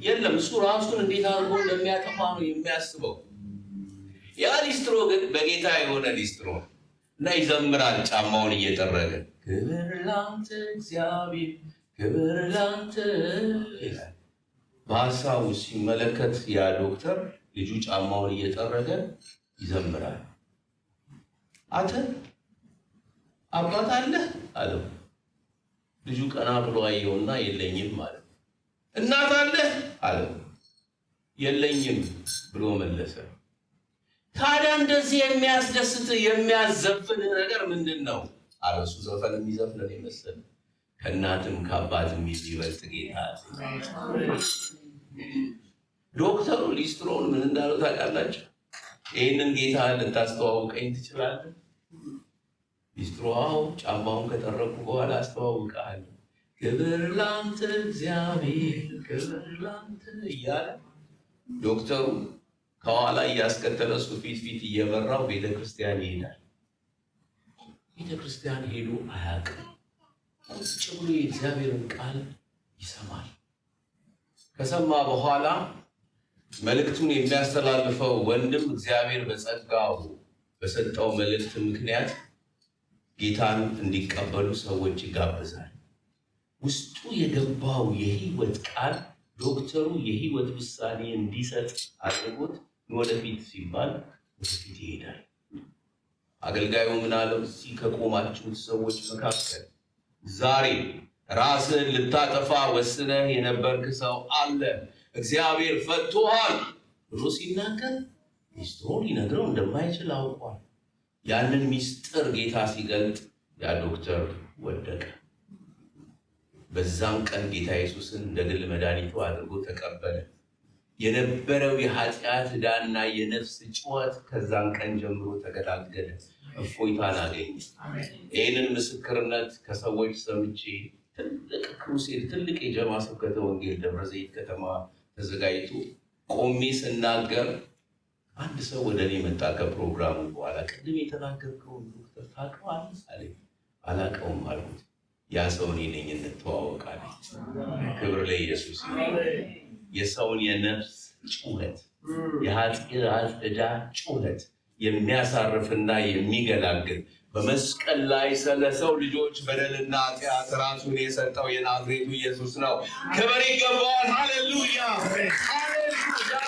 Speaker 1: የለም፣ እሱ ራሱን እንዴት አድርጎ እንደሚያጠፋ ነው የሚያስበው። ያ ሊስትሮ ግን በጌታ የሆነ ሊስትሮ ነው እና ይዘምራል ጫማውን እየጠረገ። "ክብር ላንተ እግዚአብሔር፣ ክብር ላንተ" ይላል። በሀሳቡ ሲመለከት ያ ዶክተር ልጁ ጫማውን እየጠረገ ይዘምራል። "አንተ አባት አለህ?" አለው። ልጁ ቀና ብሎ አየውና "የለኝም" አለው። "እናት አለህ?" አለው። "የለኝም" ብሎ መለሰ። "ታዲያ እንደዚህ የሚያስደስት የሚያዘፍን ነገር ምንድን ነው?" አለ። እሱ ዘፈን የሚዘፍን ነው የመሰለ። "ከእናትም ከአባትም የሚበልጥ ጌታ አለ።" ዶክተሩ ሊስትሮውን ምን እንዳለው ታውቃላችሁ? "ይህንን ጌታ ልታስተዋውቀኝ ትችላለህ?" ሊስትሮ "አዎ፣ ጫማውን ከጠረኩ በኋላ አስተዋውቅሃለሁ።" "ክብር ላንተ እግዚአብሔር፣ ክብር ላንተ" እያለ ዶክተሩ ከኋላ እያስከተለ እሱ ፊት ፊት እየመራው ቤተ ክርስቲያን ይሄዳል። ቤተ ክርስቲያን ሄዶ አያውቅም። ቁጭ ብሎ የእግዚአብሔርን ቃል ይሰማል። ከሰማ በኋላ መልእክቱን የሚያስተላልፈው ወንድም እግዚአብሔር በጸጋው በሰጠው መልእክት ምክንያት ጌታን እንዲቀበሉ ሰዎች ይጋብዛል። ውስጡ የገባው የህይወት ቃል ዶክተሩ የህይወት ውሳኔ እንዲሰጥ አድርጎት ወደፊት ሲባል ወደፊት ይሄዳል። አገልጋዩ ምን አለው? እዚህ ከቆማችሁት ሰዎች መካከል ዛሬ ራስህን ልታጠፋ ወስነህ የነበርክ ሰው አለ፣ እግዚአብሔር ፈቶሃል ብሎ ሲናገር ሚስጥሩ ሊነግረው እንደማይችል አውቋል። ያንን ሚስጥር ጌታ ሲገልጥ ያ ዶክተር ወደቀ። በዛም ቀን ጌታ ኢየሱስን እንደ ግል መድኃኒቱ አድርጎ ተቀበለ። የነበረው የኃጢአት ዕዳና የነፍስ ጩኸት ከዛን ቀን ጀምሮ ተገላገለ፣ እፎይታን አገኘ። ይህንን ምስክርነት ከሰዎች ሰምቼ ትልቅ crusade፣ ትልቅ የጀማ ስብከተ ወንጌል ደብረ ዘይት ከተማ ተዘጋጅቶ ቆሜ ስናገር አንድ ሰው ወደ እኔ መጣ። ከፕሮግራሙ በኋላ ቅድም የተናገርከውን ዶክተር ታውቀዋለህ አለኝ። አላውቀውም አልኩት። ያ ሰው እኔ ነኝ፣ እንተዋወቃለን። ክብር ለኢየሱስ ይሁን። የሰውን የነፍስ ጩኸት፣ የኃጢአት ዕዳ ጩኸት የሚያሳርፍና የሚገላግል፣ በመስቀል ላይ ስለ ሰው ልጆች በደልና ኃጢአት ራሱን የሰጠው የናዝሬቱ ኢየሱስ ነው። ክብር ይገባዋል። ሃሌሉያ፣ ሃሌሉያ።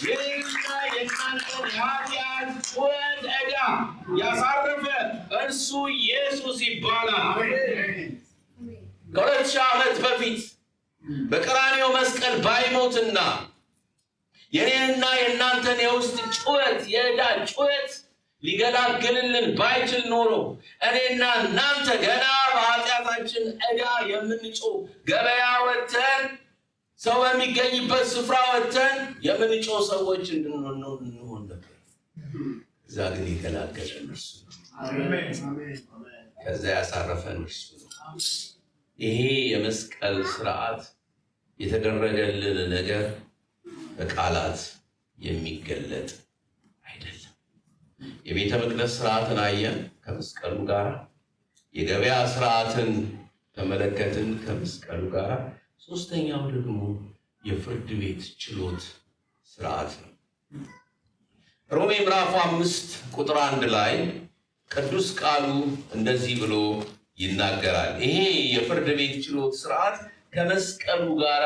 Speaker 1: የኔና የእናንተን የኃጢአት ጩኸት ዕዳ ያሳረፈ እርሱ ኢየሱስ ይባላል። ከ2000 ዓመት በፊት በቀራንዮ መስቀል ባይሞትና የኔንና የእናንተን የውስጥ ጩኸት፣ የዕዳ ጩኸት ሊገላግልልን ባይችል ኖሮ እኔና እናንተ ገና በኃጢአታችን ዕዳ የምንጮህ፣ ገበያ ወጥተን፣ ሰው በሚገኝበት ስፍራ ወጥተን የምንጮህ ሰዎች እንድንሆን እንሆን ነበር። እዛ ግን የገላገለን እርሱ ነው። ከዛ ያሳረፈን እርሱ ነው። ይሄ የመስቀል ስርዓት የተደረገልን ነገር በቃላት የሚገለጥ አይደለም። የቤተ መቅደስ ስርዓትን አየን ከመስቀሉ ጋር፣ የገበያ ስርዓትን ተመለከትን ከመስቀሉ ጋር። ሶስተኛው ደግሞ የፍርድ ቤት ችሎት ስርዓት ነው። ሮሜ ምዕራፍ 5 ቁጥር 1 ላይ ቅዱስ ቃሉ እንደዚህ ብሎ ይናገራል። ይሄ የፍርድ ቤት ችሎት ስርዓት ከመስቀሉ ጋር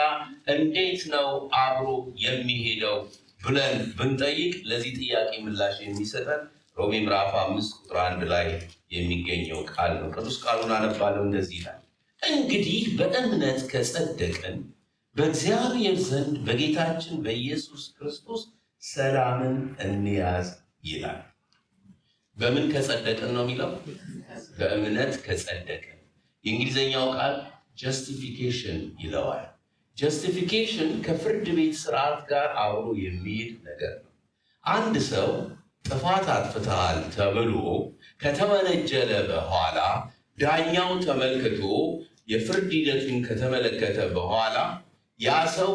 Speaker 1: እንዴት ነው አብሮ የሚሄደው ብለን ብንጠይቅ ለዚህ ጥያቄ ምላሽ የሚሰጠን ሮሜ ምዕራፍ 5 ቁጥር 1 ላይ የሚገኘው ቃል ነው። ቅዱስ ቃሉን አነባለሁ። እንደዚህ ይላል፣ እንግዲህ በእምነት ከጸደቅን በእግዚአብሔር ዘንድ በጌታችን በኢየሱስ ክርስቶስ ሰላምን እንያዝ ይላል። በምን ከጸደቅን ነው የሚለው? በእምነት ከጸደቅን። የእንግሊዝኛው ቃል justification ይለዋል። Justification ከፍርድ ቤት ስርዓት ጋር አብሮ የሚሄድ ነገር ነው። አንድ ሰው ጥፋት አጥፍተሃል ተብሎ ከተወነጀለ በኋላ፣ ዳኛው ተመልክቶ የፍርድ ሂደቱን ከተመለከተ በኋላ፣ ያ ሰው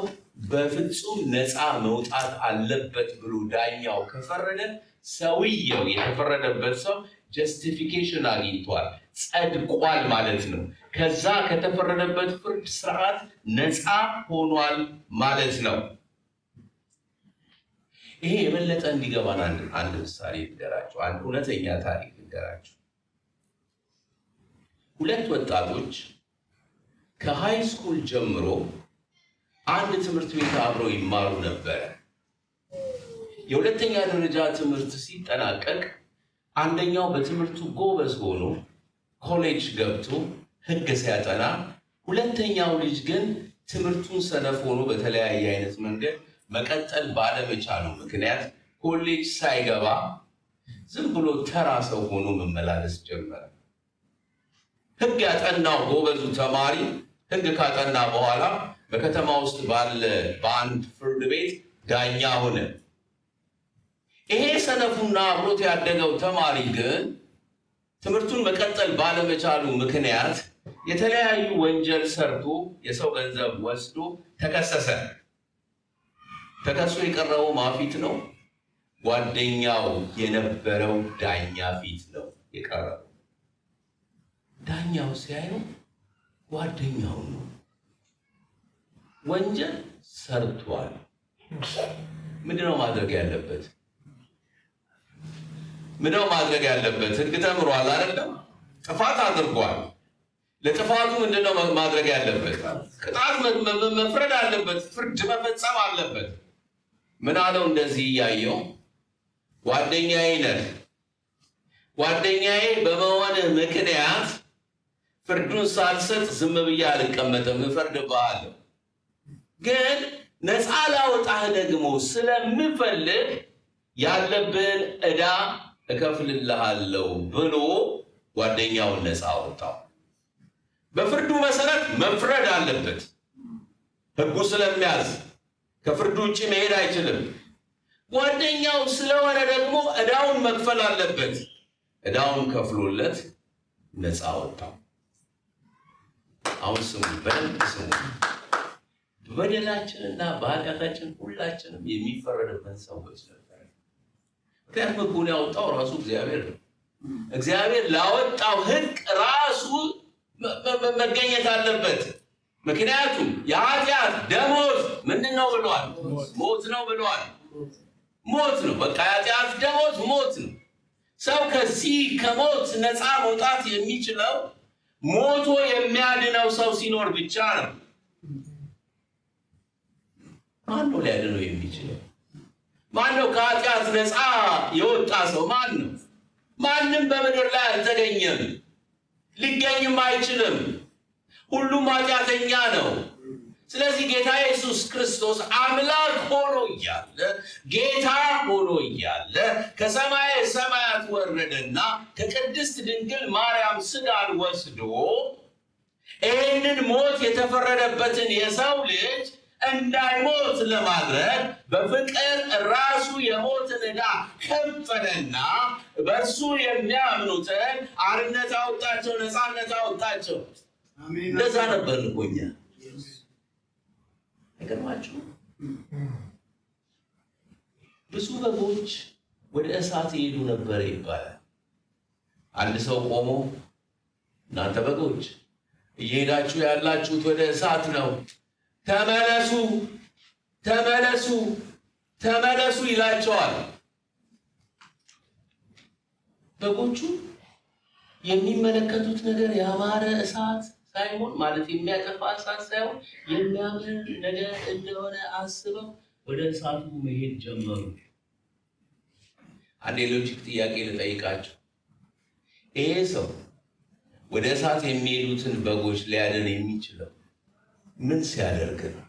Speaker 1: በፍጹም ነፃ መውጣት አለበት ብሎ ዳኛው ከፈረደ ሰውየው፣ የተፈረደበት ሰው justification አግኝቷል፣ ጸድቋል ማለት ነው። ከዛ ከተፈረደበት ፍርድ ስርዓት ነፃ ሆኗል ማለት ነው። ይሄ የበለጠ እንዲገባን አንድ ምሳሌ ልንገራችሁ፣ አንድ እውነተኛ ታሪክ ልንገራችሁ። ሁለት ወጣቶች ከ high school ጀምሮ አንድ ትምህርት ቤት አብረው ይማሩ ነበረ። የሁለተኛ ደረጃ ትምህርት ሲጠናቀቅ አንደኛው በትምህርቱ ጎበዝ ሆኖ ኮሌጅ ገብቶ ሕግ ሲያጠና፣ ሁለተኛው ልጅ ግን ትምህርቱን ሰነፍ ሆኖ በተለያየ አይነት መንገድ መቀጠል ባለመቻሉ ምክንያት ኮሌጅ ሳይገባ ዝም ብሎ ተራ ሰው ሆኖ መመላለስ ጀመረ። ሕግ ያጠናው ጎበዙ ተማሪ ሕግ ካጠና በኋላ በከተማ ውስጥ ባለ በአንድ ፍርድ ቤት ዳኛ ሆነ። ይሄ ሰነፉና አብሮት ያደገው ተማሪ ግን ትምህርቱን መቀጠል ባለመቻሉ ምክንያት የተለያዩ ወንጀል ሰርቶ፣ የሰው ገንዘብ ወስዶ ተከሰሰ። ተከሶ የቀረበው ማን ፊት ነው? ጓደኛው የነበረው ዳኛ ፊት ነው የቀረበው። ዳኛው ሲያየው ጓደኛው ነው፣ ወንጀል ሰርቷል። ምንድነው ማድረግ ያለበት? ምንድነው ማድረግ ያለበት? ሕግ ተምሯል አይደለም? ጥፋት አድርጓል። ለጥፋቱ ምንድነው ማድረግ ያለበት? ቅጣት መፍረድ አለበት። ፍርድ መፈጸም አለበት። ምን አለው? እንደዚህ እያየው ጓደኛዬ ነህ፣ ጓደኛዬ በመሆንህ ምክንያት ፍርዱን ሳልሰጥ ዝም ብዬ አልቀመጥም፣ እፈርድብሃለሁ። ግን ነፃ ላወጣህ ደግሞ ስለምፈልግ ያለብህን ዕዳ እከፍልልሃለሁ ብሎ ጓደኛውን ነፃ አወጣው። በፍርዱ መሰረት መፍረድ አለበት። ሕጉ ስለሚያዝ ከፍርዱ ውጭ መሄድ አይችልም። ጓደኛው ስለሆነ ደግሞ ዕዳውን መክፈል አለበት። ዕዳውን ከፍሎለት ነፃ አወጣው። አሁን ስሙ፣ በደንብ ስሙ። በበደላችንና በኃጢአታችን ሁላችንም የሚፈረድብን ሰዎች ነበር። ምክንያቱም ሕጉን ያወጣው ራሱ እግዚአብሔር ነው። እግዚአብሔር ላወጣው ሕግ ራሱ መገኘት አለበት። ምክንያቱም የኃጢአት ደሞዝ ምንድን ነው ብለዋል? ሞት ነው ብለዋል። ሞት ነው። በቃ የኃጢአት ደሞዝ ሞት ነው። ሰው ከዚህ ከሞት ነፃ መውጣት የሚችለው ሞቶ የሚያድነው ሰው ሲኖር ብቻ ነው። ማን ነው ሊያድነው የሚችለው? ማን ነው ከኃጢአት ነፃ የወጣ ሰው? ማን ነው? ማንም በምድር ላይ አልተገኘም፣ ሊገኝም አይችልም። ሁሉም ኃጢአተኛ ነው። ስለዚህ ጌታ ኢየሱስ ክርስቶስ አምላክ ሆኖ እያለ፣ ጌታ ሆኖ እያለ ከሰማየ ሰማያት ወረደና ከቅድስት ድንግል ማርያም ሥጋን ወስዶ ይህንን ሞት የተፈረደበትን የሰው ልጅ እንዳይሞት ለማድረግ በፍቅር ራሱ የሞትን ዕዳ ከፈለና በእርሱ የሚያምኑትን አርነት አወጣቸው፣ ነፃነት አወጣቸው። እንደዛ ነበር እኮ እኛ። አይገርማችሁ? ብዙ በጎች ወደ እሳት ይሄዱ ነበረ ይባላል። አንድ ሰው ቆሞ እናንተ በጎች እየሄዳችሁ ያላችሁት ወደ እሳት ነው፣ ተመለሱ፣ ተመለሱ፣ ተመለሱ ይላቸዋል። በጎቹ የሚመለከቱት ነገር ያማረ እሳት ሳይሆን፣ ማለት የሚያጠፋ እሳት ሳይሆን የሚያምር ነገር እንደሆነ አስበው ወደ እሳቱ መሄድ ጀመሩ። አንድ የ logic ጥያቄ ልጠይቃችሁ። ይሄ ሰው ወደ እሳት የሚሄዱትን በጎች ሊያድን የሚችለው ምን ሲያደርግ ነው?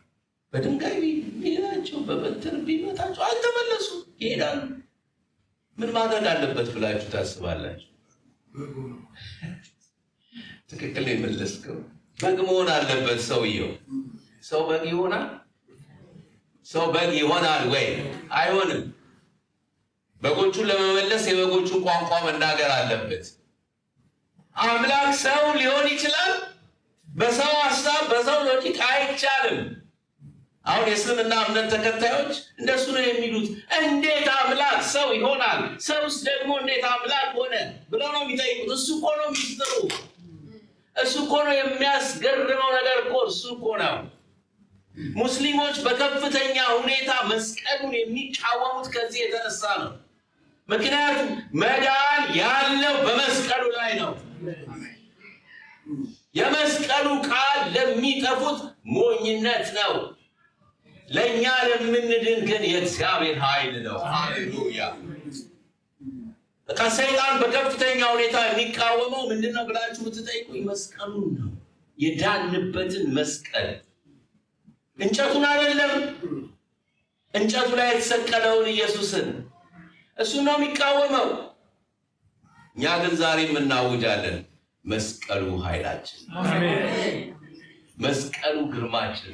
Speaker 1: በድንጋይ ቢላቸው፣ በበትር ቢመታቸው አልተመለሱ ይሄዳሉ። ምን ማድረግ አለበት ብላችሁ ታስባላችሁ? ትክክል ነው የመለስከው። በግ መሆን አለበት ሰውየው። ሰው በግ ይሆናል? ሰው በግ ይሆናል ወይ? አይሆንም። በጎቹን ለመመለስ የበጎቹን ቋንቋ መናገር አለበት። አምላክ ሰው ሊሆን ይችላል? በሰው ሀሳብ በሰው logic አይቻልም። አሁን የእስልምና እምነት ተከታዮች እንደሱ ነው የሚሉት። እንዴት አምላክ ሰው ይሆናል? ሰውስ ደግሞ እንዴት አምላክ ሆነ ብለው ነው የሚጠይቁት። እሱ እኮ ነው ሚስጥሩ። እሱ እኮ ነው የሚያስገርመው ነገር እኮ እሱ እኮ ነው። ሙስሊሞች በከፍተኛ ሁኔታ መስቀሉን የሚቃወሙት ከዚህ የተነሳ ነው። ምክንያቱም መዳን ያለው በመስቀሉ ላይ ነው። የመስቀሉ ቃል ለሚጠፉት ሞኝነት ነው፣ ለእኛ ለምንድን ግን የእግዚአብሔር ኃይል ነው። ሃሌሉያ። በቃ ሰይጣን በከፍተኛ ሁኔታ የሚቃወመው ምንድን ነው ብላችሁ ብትጠይቁኝ መስቀሉን ነው። የዳንበትን መስቀል፣ እንጨቱን አይደለም፣ እንጨቱ ላይ የተሰቀለውን ኢየሱስን፣ እሱን ነው የሚቃወመው። እኛ ግን ዛሬም እናውጃለን፣ መስቀሉ ኃይላችን፣ መስቀሉ ግርማችን፣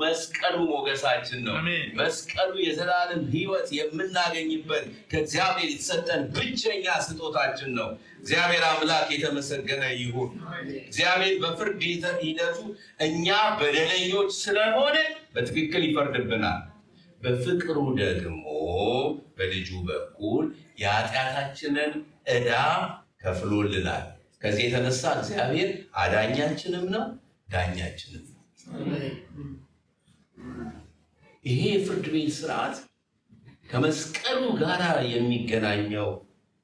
Speaker 1: መስቀሉ ሞገሳችን ነው። መስቀሉ የዘላለም ሕይወት የምናገኝበት ከእግዚአብሔር የተሰጠን ብቸኛ ስጦታችን ነው። እግዚአብሔር አምላክ የተመሰገነ ይሁን። እግዚአብሔር በፍርድ ሂደቱ እኛ በደለኞች ስለሆነ በትክክል ይፈርድብናል። በፍቅሩ ደግሞ በልጁ በኩል የኃጢአታችንን ዕዳ ከፍሎልናል። ከዚህ የተነሳ እግዚአብሔር አዳኛችንም ነው፣ ዳኛችንም ነው። ይሄ የፍርድ ቤት ስርዓት ከመስቀሉ ጋር የሚገናኘው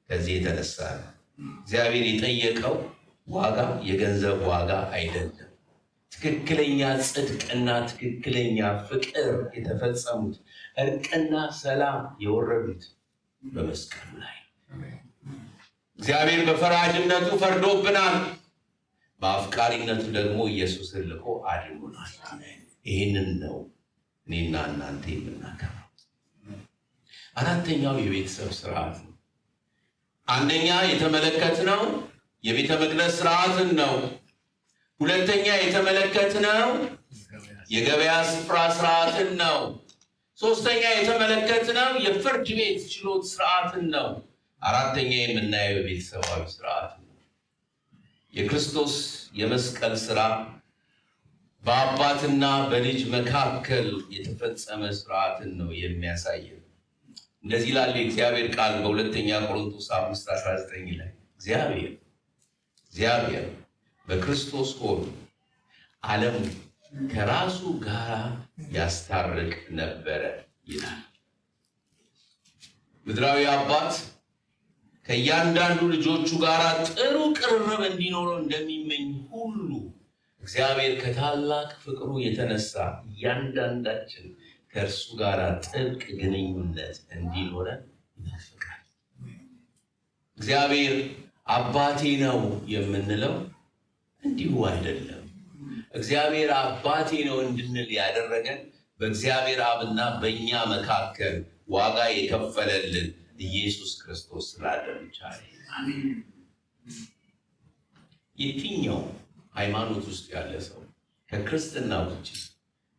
Speaker 1: ከዚህ የተነሳ ነው። እግዚአብሔር የጠየቀው ዋጋ የገንዘብ ዋጋ አይደለም። ትክክለኛ ጽድቅና ትክክለኛ ፍቅር የተፈጸሙት፣ እርቅና ሰላም የወረዱት በመስቀሉ ላይ። እግዚአብሔር በፈራጅነቱ ፈርዶብናል፣ በአፍቃሪነቱ ደግሞ ኢየሱስን ልኮ አድኖናል። ይህንን ነው እኔና እናንተ የምናከብረው። አራተኛው የቤተሰብ ስርዓት ነው። አንደኛ የተመለከትነው የቤተ መቅደስ ስርዓትን ነው። ሁለተኛ የተመለከትነው የገበያ ስፍራ ስርዓትን ነው። ሶስተኛ የተመለከትነው የፍርድ ቤት ችሎት ስርዓትን ነው። አራተኛ የምናየው የቤተሰባዊ ስርዓት ነው። የክርስቶስ የመስቀል ስራ በአባትና በልጅ መካከል የተፈጸመ ስርዓትን ነው የሚያሳየው። እንደዚህ ይላል የእግዚአብሔር ቃል በሁለተኛ ቆሮንቶስ 5:19 ላይ፣ እግዚአብሔር በክርስቶስ ሆኖ ዓለሙን ከራሱ ጋር ያስታርቅ ነበረ ይላል። ምድራዊ አባት ከእያንዳንዱ ልጆቹ ጋር ጥሩ ቅርርብ እንዲኖረው እንደሚመኝ ሁሉ እግዚአብሔር ከታላቅ ፍቅሩ የተነሳ እያንዳንዳችን ከእርሱ ጋር ጥብቅ ግንኙነት እንዲኖረን ይናፍቃል። እግዚአብሔር አባቴ ነው የምንለው እንዲሁ አይደለም። እግዚአብሔር አባቴ ነው እንድንል ያደረገን በእግዚአብሔር አብና በእኛ መካከል ዋጋ የከፈለልን ኢየሱስ ክርስቶስ ስላለ ብቻ ነው። የትኛው ሃይማኖት ውስጥ ያለ ሰው ከክርስትና ውጭ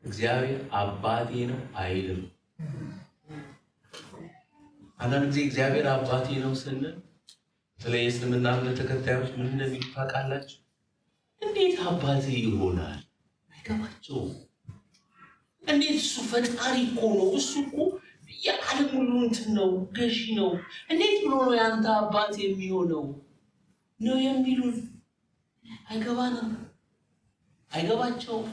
Speaker 1: እግዚአብሔር አባቴ ነው አይልም። አንዳንድ ጊዜ እግዚአብሔር አባቴ ነው ስንል በተለይ የእስልምና እምነት ተከታዮች ምን እንደሚሉ ታውቃላችሁ? እንዴት አባቴ ይሆናል? አይገባቸውም። እንዴት እሱ ፈጣሪ እኮ ነው፣ እሱ እኮ የዓለም ሁሉ እንትን ነው፣ ገዢ ነው። እንዴት ብሎ ነው ያንተ አባት የሚሆነው ነው የሚሉን። አይገባንም፣ አይገባቸውም።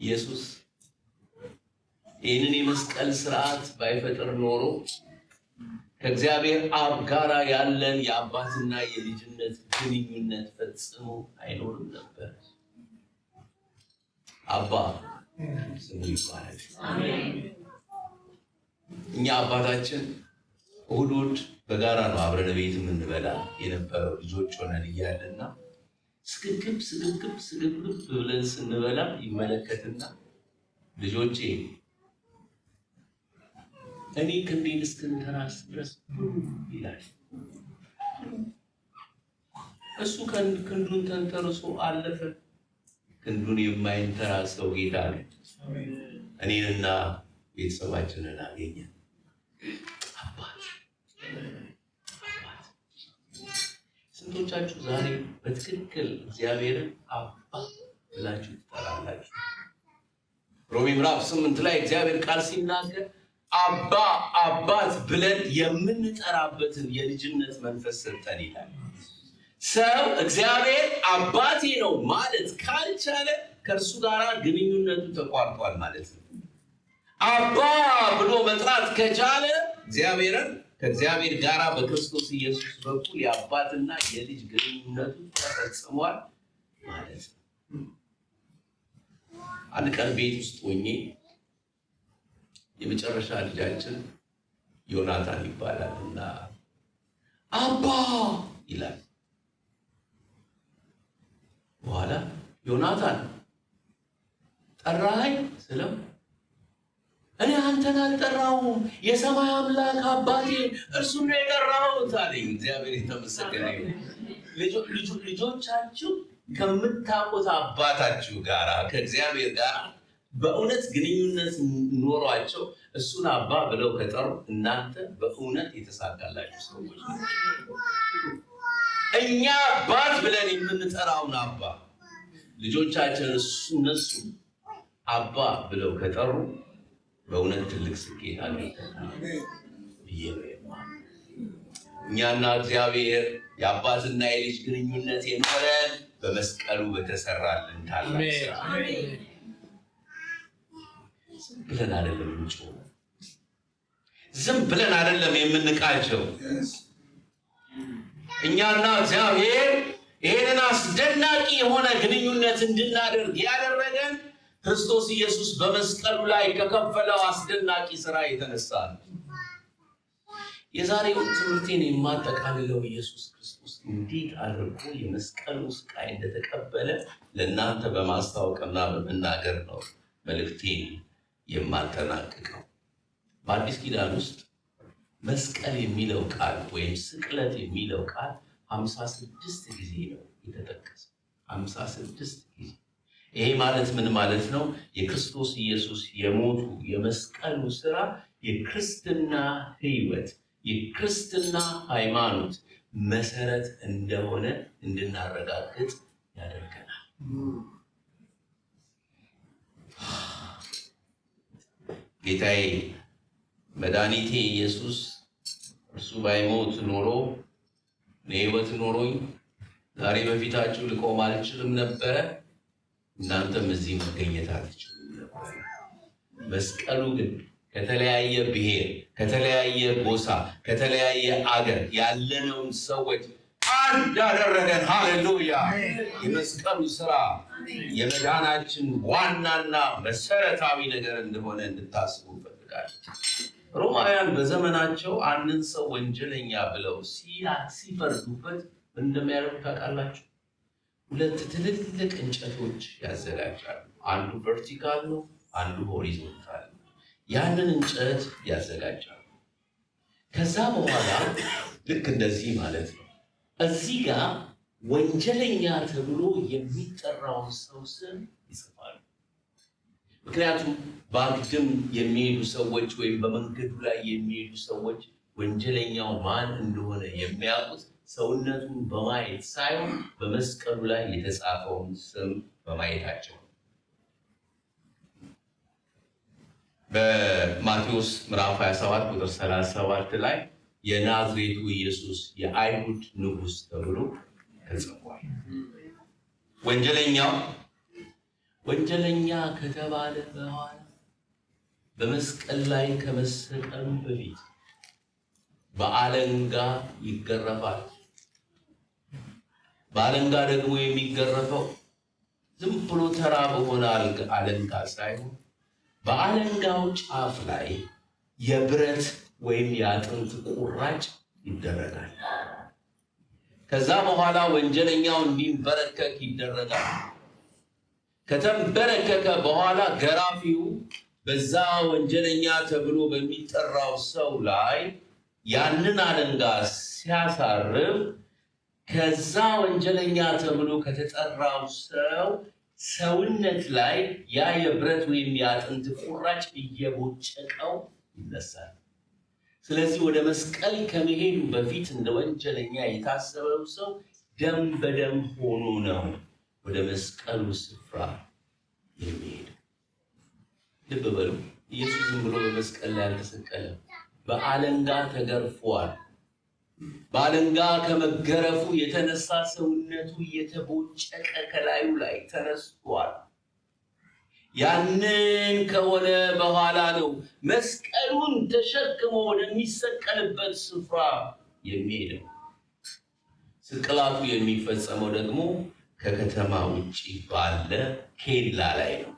Speaker 1: ኢየሱስ ይህንን የመስቀል ስርዓት ባይፈጥር ኖሮ ከእግዚአብሔር አብ ጋር ያለን የአባትና የልጅነት ግንኙነት ፈጽሞ አይኖርም ነበር። አባ ስሙ ይባላል። እኛ አባታችን እሑድ እሑድ በጋራ ነው አብረን ቤት የምንበላ የነበረው ልጆች ሆነን እያለና ስግብግብ ስግብግብ ስግብግብ ብለን ስንበላ ይመለከትና ልጆቼ እኔ ክንዴን እስክንተራስ ድረስ ይላል። እሱ ክንዱን ተንተርሶ አለፈ። ክንዱን የማይንተራሰው ጌታ ነው። እኔንና ቤተሰባችንን አገኘን። አባት አባት። ስንቶቻችሁ ዛሬ በትክክል እግዚአብሔርን አባ ብላችሁ ትጠራላችሁ? ሮሜ ምዕራፍ 8 ላይ እግዚአብሔር ቃል ሲናገር አባ አባት ብለን የምንጠራበትን የልጅነት መንፈስ ሰጠን ይላል። ሰው እግዚአብሔር አባቴ ነው ማለት ካልቻለ ከእርሱ ጋር ግንኙነቱ ተቋርጧል ማለት ነው። አባ ብሎ መጥራት ከቻለ እግዚአብሔርን ከእግዚአብሔር ጋር በክርስቶስ ኢየሱስ በኩል የአባትና የልጅ ግንኙነቱ ተፈጽሟል ማለት ነው። አንድ ቀን ቤት ውስጥ ሆኜ የመጨረሻ ልጃችን ዮናታን ይባላል እና አባ ይላል። በኋላ ዮናታን ጠራኸኝ ስለው እኔ አንተን አልጠራሁም፣ የሰማይ አምላክ አባቴ እርሱን ነው የጠራሁት አለኝ። እግዚአብሔር የተመሰገነ ይሁን። ልጆቻችሁ ከምታውቁት አባታችሁ ጋር ከእግዚአብሔር ጋር በእውነት ግንኙነት ኖሯቸው እሱን አባ ብለው ከጠሩ እናንተ በእውነት የተሳካላችሁ ሰዎች ናቸው። እኛ አባት ብለን የምንጠራውን አባ ልጆቻችን እነሱ አባ ብለው ከጠሩ በእውነት ትልቅ ስኬት አግኝተናል ብዬ ነው የማምነው። እኛና እግዚአብሔር የአባትና የልጅ ግንኙነት የኖረን በመስቀሉ በተሰራልን ታላቅ ስራ። ዝም ብለን አይደለም የምንጮኸው፣ ዝም ብለን አይደለም የምንቃቸው። እኛና እግዚአብሔር ይህንን አስደናቂ የሆነ ግንኙነት እንድናደርግ ያደረገን ክርስቶስ ኢየሱስ በመስቀሉ ላይ ከከፈለው አስደናቂ ስራ የተነሳ ነው። የዛሬውን ትምህርቴን የማጠቃልለው ኢየሱስ ክርስቶስ እንዴት አድርጎ የመስቀሉ ስቃይ እንደተቀበለ ለእናንተ በማስታወቅና በመናገር ነው መልእክቴን የማጠናቅቀው። በአዲስ ኪዳን ውስጥ መስቀል የሚለው ቃል ወይም ስቅለት የሚለው ቃል 56 ጊዜ ነው የተጠቀሰው። 56 ጊዜ። ይሄ ማለት ምን ማለት ነው? የክርስቶስ ኢየሱስ የሞቱ የመስቀሉ ስራ የክርስትና ሕይወት፣ የክርስትና ሃይማኖት መሰረት እንደሆነ እንድናረጋግጥ ያደርገናል። ጌታዬ መድኃኒቴ ኢየሱስ እርሱ ባይሞት ኖሮ እኔ ሕይወት ኖሮኝ ዛሬ በፊታችሁ ልቆም አልችልም ነበረ፣ እናንተም እዚህ መገኘት አትችሉም ነበረ። መስቀሉ ግን ከተለያየ ብሔር፣ ከተለያየ ጎሳ፣ ከተለያየ አገር ያለነውን ሰዎች አንድ አደረገን። ሃሌሉያ! የመስቀሉ ስራ የመዳናችን ዋናና መሰረታዊ ነገር እንደሆነ እንድታስቡ እፈልጋለሁ። ሮማውያን በዘመናቸው አንድን ሰው ወንጀለኛ ብለው ሲፈርዱበት ምን እንደሚያደርጉ ታውቃላችሁ? ሁለት ትልልቅ እንጨቶች ያዘጋጃሉ። አንዱ vertical ነው፣ አንዱ horizontal ነው። ያንን እንጨት ያዘጋጃሉ። ከዛ በኋላ ልክ እንደዚህ ማለት ነው። እዚህ ጋር ወንጀለኛ ተብሎ የሚጠራውን ሰው ስም ይጽፋሉ። ምክንያቱም በአግድም የሚሄዱ ሰዎች ወይም በመንገዱ ላይ የሚሄዱ ሰዎች ወንጀለኛው ማን እንደሆነ የሚያውቁት ሰውነቱን በማየት ሳይሆን በመስቀሉ ላይ የተጻፈውን ስም በማየታቸው ነው። በማቴዎስ ምዕራፍ 27 ቁጥር 37 ላይ የናዝሬቱ ኢየሱስ የአይሁድ ንጉሥ ተብሎ ተጽፏል። ወንጀለኛው ወንጀለኛ ከተባለ በኋላ በመስቀል ላይ ከመሰቀሉ በፊት በአለንጋ ይገረፋል። በአለንጋ ደግሞ የሚገረፈው ዝም ብሎ ተራ በሆነ አለንጋ ሳይሆን በአለንጋው ጫፍ ላይ የብረት ወይም የአጥንት ቁራጭ ይደረጋል። ከዛ በኋላ ወንጀለኛው እንዲንበረከክ ይደረጋል። ከተንበረከከ በኋላ ገራፊው በዛ ወንጀለኛ ተብሎ በሚጠራው ሰው ላይ ያንን አለንጋ ሲያሳርፍ ከዛ ወንጀለኛ ተብሎ ከተጠራው ሰው ሰውነት ላይ ያ የብረት ወይም የአጥንት ቁራጭ እየቦጨቀው ይነሳል። ስለዚህ ወደ መስቀል ከመሄዱ በፊት እንደ ወንጀለኛ የታሰበው ሰው ደም በደም ሆኖ ነው ወደ መስቀሉ ስፍራ የሚሄደው። ልብ በሉ፣ ኢየሱስ ዝም ብሎ በመስቀል ላይ አልተሰቀለም። በአለንጋ ተገርፏል። በአለንጋ ከመገረፉ የተነሳ ሰውነቱ እየተቦጨቀ ከላዩ ላይ ተነስቷል። ያንን ከሆነ በኋላ ነው መስቀሉን ተሸክሞ ወደሚሰቀልበት ስፍራ የሚሄደው። ስቅላቱ የሚፈጸመው ደግሞ ከከተማ ውጭ ባለ ኬላ ላይ ነው።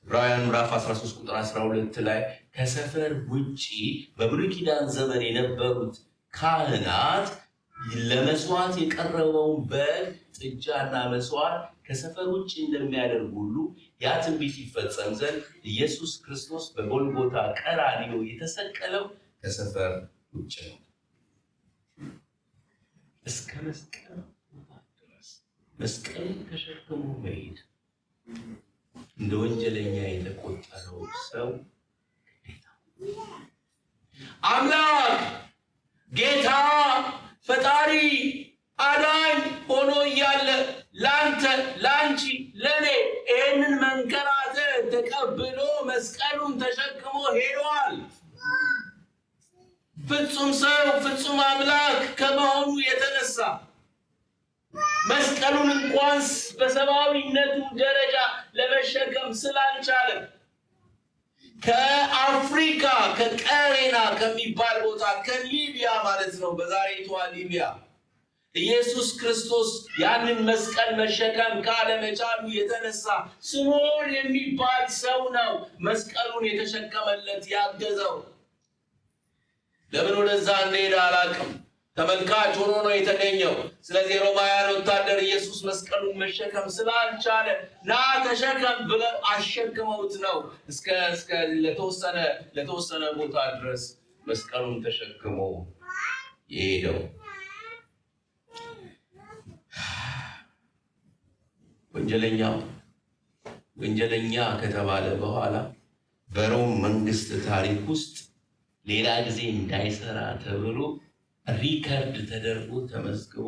Speaker 1: ዕብራውያን ምዕራፍ 13 ቁጥር 12 ላይ ከሰፈር ውጭ በብሉይ ኪዳን ዘመን የነበሩት ካህናት ለመስዋዕት የቀረበውን በግ ጥጃና መስዋዕት ከሰፈር ውጭ እንደሚያደርጉ ሁሉ ያ ትንቢት ይፈጸም ዘንድ ኢየሱስ ክርስቶስ በጎልጎታ ቀራንዮ የተሰቀለው ከሰፈር ውጭ ነው። እስከ መስቀል ድረስ መስቀሉን ተሸክሞ መሄድ እንደ ወንጀለኛ የተቆጠረው ሰው ግዴታ። አምላክ ጌታ ፈጣሪ አዳኝ ሆኖ እያለ ላንተ፣ ላንቺ፣ ለኔ ይህንን መንከራተት ተቀብሎ መስቀሉን ተሸክሞ ሄዷል። ፍጹም ሰው ፍጹም አምላክ ከመሆኑ የተነሳ መስቀሉን እንኳንስ በሰብአዊነቱ ደረጃ ለመሸከም ስላልቻለ ከአፍሪካ ከቀሬና ከሚባል ቦታ ከሊቢያ ማለት ነው፣ በዛሬቷ ሊቢያ ኢየሱስ ክርስቶስ ያንን መስቀል መሸከም ካለመቻሉ የተነሳ ስምዖን የሚባል ሰው ነው መስቀሉን የተሸከመለት ያገዘው። ለምን ወደዛ እንደሄደ አላውቅም። ተመልካች ሆኖ ነው የተገኘው። ስለዚህ የሮማውያን ወታደር ኢየሱስ መስቀሉን መሸከም ስላልቻለ ና ተሸከም ብለው አሸክመውት ነው እስከ እስከ ለተወሰነ ቦታ ድረስ መስቀሉን ተሸክሞ የሄደው። ወንጀለኛው ወንጀለኛ ከተባለ በኋላ በሮም መንግስት ታሪክ ውስጥ ሌላ ጊዜ እንዳይሰራ ተብሎ record ተደርጎ ተመዝግቦ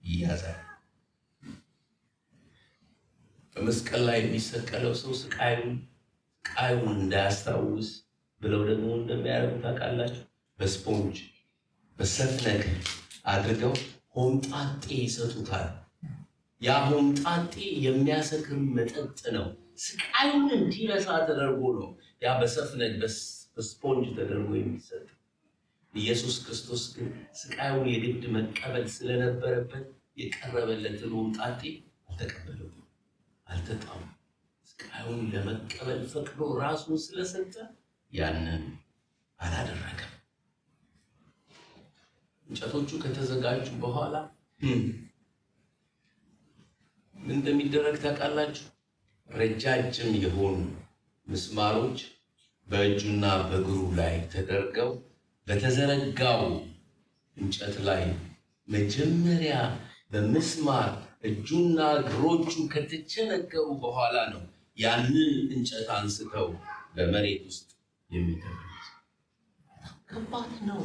Speaker 1: ይያዛል። በመስቀል ላይ የሚሰቀለው ሰው ስቃዩን እንዳያስታውስ ብለው ደግሞ እንደሚያደርጉ ታውቃላችሁ። በስፖንጅ በሰፍነግ አድርገው ሆምጣጤ ይሰጡታል። ያ ሆምጣጤ የሚያሰክር መጠጥ ነው። ስቃዩን እንዲረሳ ተደርጎ ነው ያ በሰፍነግ በስፖንጅ ተደርጎ የሚሰጥ። ኢየሱስ ክርስቶስ ግን ስቃዩን የግድ መቀበል ስለነበረበት የቀረበለትን ሆምጣጤ አልተቀበለውም፣ አልተጣውም። ስቃዩን ለመቀበል ፈቅዶ ራሱን ስለሰጠ ያንን አላደረገም። እንጨቶቹ ከተዘጋጁ በኋላ ምን እንደሚደረግ ታውቃላችሁ? ረጃጅም የሆኑ ምስማሮች በእጁና በእግሩ ላይ ተደርገው በተዘረጋው እንጨት ላይ መጀመሪያ በምስማር እጁና እግሮቹ ከተቸነከሩ በኋላ ነው ያንን እንጨት አንስተው በመሬት ውስጥ የሚተክሉት። ከባድ ነው።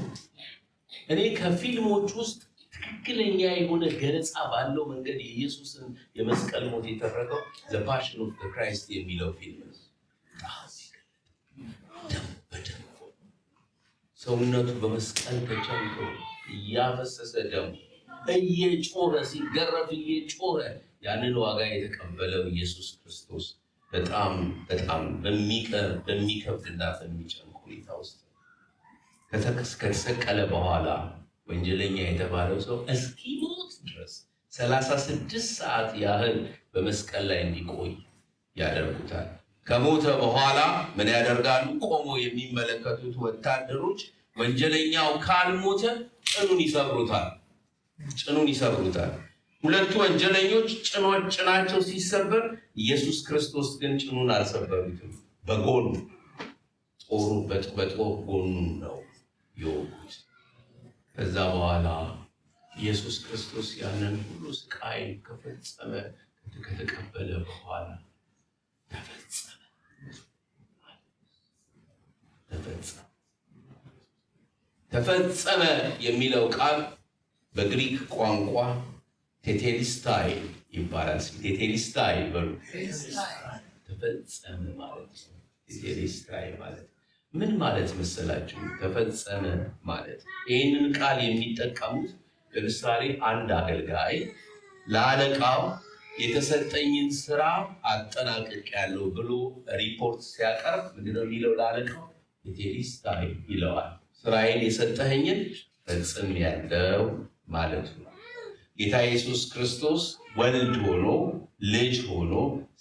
Speaker 1: እኔ ከፊልሞች ውስጥ ትክክለኛ የሆነ ገለጻ ባለው መንገድ የኢየሱስን የመስቀል ሞት የተረከው The Passion of the Christ የሚለው ፊልም ነው። ደም በደም ሰውነቱ በመስቀል ተቸንክሮ እያፈሰሰ ደሙ እየጮኸ ሲገረፍ እየጮኸ ያንን ዋጋ የተቀበለው ኢየሱስ ክርስቶስ በጣም በጣም በሚከብድና በሚጨንቅ ሁኔታ ውስጥ ከተሰቀለ በኋላ ወንጀለኛ የተባለው ሰው እስኪሞት ድረስ 36 ሰዓት ያህል በመስቀል ላይ እንዲቆይ ያደርጉታል። ከሞተ በኋላ ምን ያደርጋሉ? ቆሞ የሚመለከቱት ወታደሮች ወንጀለኛው ካልሞተ ጭኑን ይሰብሩታል። ጭኑን ይሰብሩታል። ሁለቱ ወንጀለኞች ጭናቸው ሲሰበር፣ ኢየሱስ ክርስቶስ ግን ጭኑን አልሰበሩትም። በጎኑ ጦሩ በጦር ጎኑን ነው የወጉት። ከዛ በኋላ ኢየሱስ ክርስቶስ ያንን ሁሉ ስቃይ ከፈጸመ ከተቀበለ በኋላ ተፈጸመ ተፈጸመ ተፈጸመ የሚለው ቃል በግሪክ ቋንቋ ቴቴሊስታይ ይባላል። ቴቴሊስታይ በሉ። ተፈጸመ ማለት ነው። ቴቴሊስታይ ማለት ምን ማለት መሰላችሁ? ተፈጸመ ማለት ይህንን ቃል የሚጠቀሙት ለምሳሌ አንድ አገልጋይ ለአለቃው የተሰጠኝን ስራ አጠናቅቄያለሁ ብሎ ሪፖርት ሲያቀርብ ምንድነው የሚለው? ለአለቃው ቴቴሊስታይ ይለዋል። ስራዬን የሰጠኸኝን ፈጽሜያለሁ ማለቱ ነው። ጌታ ኢየሱስ ክርስቶስ ወልድ ሆኖ ልጅ ሆኖ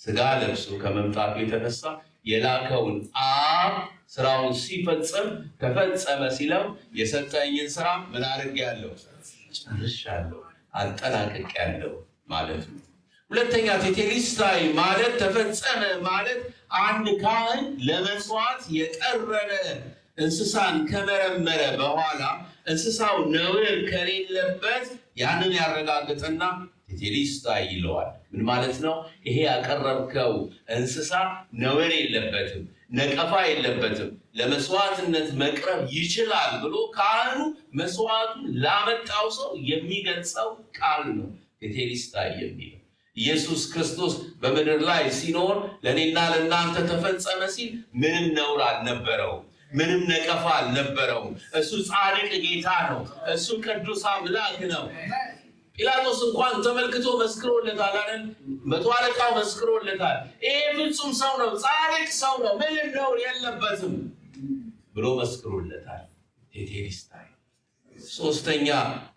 Speaker 1: ስጋ ለብሶ ከመምጣቱ የተነሳ የላከውን አብ ስራውን ሲፈጽም ተፈጸመ ሲለው የሰጠኝን ስራ ምን አድርጌያለሁ? ጨርሻለሁ፣ አጠናቅቄያለሁ ማለት ነው። ሁለተኛ ቴቴሊስታይ ማለት ተፈጸመ ማለት አንድ ካህን ለመስዋዕት የቀረበ እንስሳን ከመረመረ በኋላ እንስሳው ነውር ከሌለበት ያንን ያረጋግጥና ቴቴሊስታይ ይለዋል። ምን ማለት ነው? ይሄ ያቀረብከው እንስሳ ነውር የለበትም፣ ነቀፋ የለበትም፣ ለመስዋዕትነት መቅረብ ይችላል ብሎ ካህኑ መስዋዕቱን ላመጣው ሰው የሚገልጸው ቃል ነው ቴቴሊስታይ የሚለው። ኢየሱስ ክርስቶስ በምድር ላይ ሲኖር ለእኔና ለእናንተ ተፈጸመ ሲል ምንም ነውር አልነበረውም። ምንም ነቀፋ አልነበረውም። እሱ ጻድቅ ጌታ ነው። እሱ ቅዱስ አምላክ ነው። ጲላጦስ እንኳን ተመልክቶ መስክሮለታል አይደል? መቶ አለቃው መስክሮለታል። ይሄ ፍጹም ሰው ነው፣ ጻድቅ ሰው ነው፣ ምንም ነውር የለበትም ብሎ መስክሮለታል። ቴቴሊስታይ ሶስተኛ፣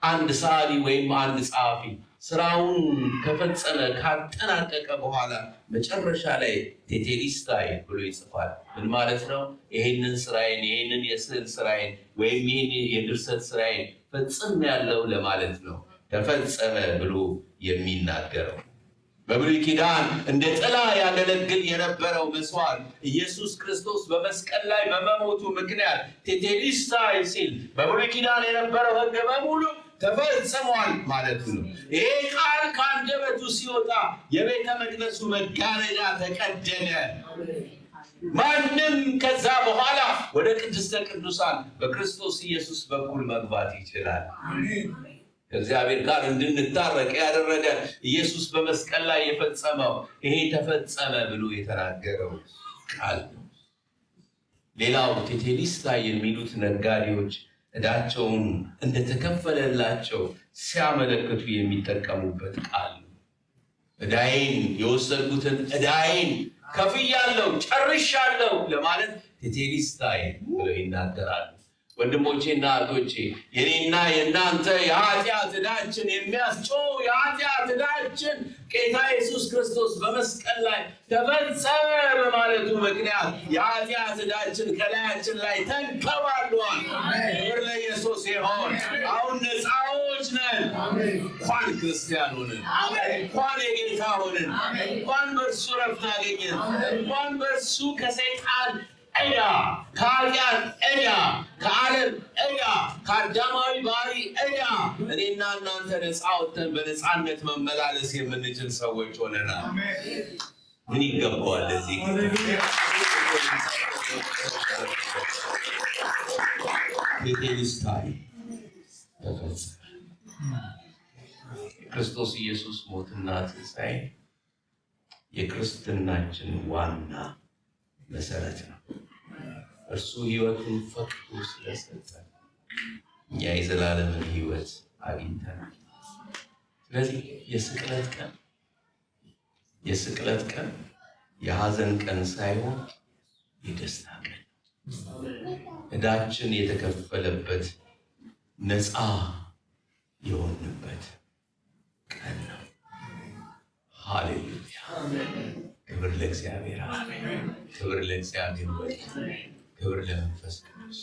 Speaker 1: አንድ ሰዓሊ ወይም አንድ ጸሐፊ ስራውን ከፈጸመ፣ ካጠናቀቀ በኋላ መጨረሻ ላይ ቴቴሊስታይ ብሎ ይጽፋል። ምን ማለት ነው? ይህንን ስራዬን፣ ይህንን የስዕል ስራዬን ወይም ይህን የድርሰት ስራዬን ፈጽሜያለሁ ለማለት ነው ተፈጸመ ብሎ የሚናገረው። በብሉይ ኪዳን እንደ ጥላ ያገለግል የነበረው መስዋዕት ኢየሱስ ክርስቶስ በመስቀል ላይ በመሞቱ ምክንያት ቴቴሊስታይ ሲል በብሉይ ኪዳን የነበረው ሕግ በሙሉ ተፈጽሟል ማለት ነው። ይሄ ቃል ከአንደበቱ ሲወጣ የቤተ መቅደሱ መጋረጃ ተቀደደ። ማንም ከዛ በኋላ ወደ ቅድስተ ቅዱሳን በክርስቶስ ኢየሱስ በኩል መግባት ይችላል። ከእግዚአብሔር ጋር እንድንታረቅ ያደረገ ኢየሱስ በመስቀል ላይ የፈጸመው ይሄ ተፈጸመ ብሎ የተናገረው ቃል ነው። ሌላው ቴቴሊስታ የሚሉት ነጋዴዎች ዕዳቸውን እንደተከፈለላቸው ሲያመለክቱ የሚጠቀሙበት ቃል ነው። ዕዳዬን፣ የወሰድኩትን ዕዳዬን ከፍያለሁ፣ ጨርሻለሁ ለማለት ቴቴሊስታይ ብለው ይናገራሉ። ወንድሞቼና እህቶቼ፣ የኔና የእናንተ የኃጢአት ዕዳችን፣ የሚያስጮህ የኃጢአት ዕዳችን ጌታ ኢየሱስ ክርስቶስ በመስቀል ላይ ተፈጸመ በማለቱ ምክንያት የኃጢአት ዕዳችን ከላያችን ላይ ተንከባሏል። ክብር ለኢየሱስ ይሆን። አሁን ነፃዎች ነን። እንኳን ክርስቲያን ሆንን፣ እንኳን የጌታ ሆንን፣ እንኳን በእርሱ ረፍት አገኘን፣ እንኳን በእርሱ ከሰይጣን ዕዳ፣ ከኃጢአት ዕዳ፣ ከዓለም ዕዳ፣ ከአዳማዊ ባህሪ ዕዳ እኔና እናንተ ነፃ ወጥተን በነፃነት መመላለስ የምንችል ሰዎች ሆነናል። ምን ይገባዋል ለዚህ ጌታ? ቴቴሊስታይ፣ ተፈጸመ። የክርስቶስ ኢየሱስ ሞትና ትንሣኤ የክርስትናችን ዋና መሰረት ነው። እርሱ ሕይወቱን ፈቅዶ ስለሰጠ እኛ የዘላለምን ሕይወት አግኝተናል። ስለዚህ የስቅለት ቀን የሐዘን ቀን ሳይሆን የደስታ ቀን፣ ዕዳችን የተከፈለበት፣ ነፃ የሆንበት ቀን ነው። ሃሌሉያ! ክብር ለእግዚአብሔር፣ ክብር ለእግዚአብሔር ወልድ፣ ክብር ለመንፈስ ቅዱስ፣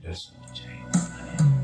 Speaker 1: ለእርሱ ብቻ ይሁን።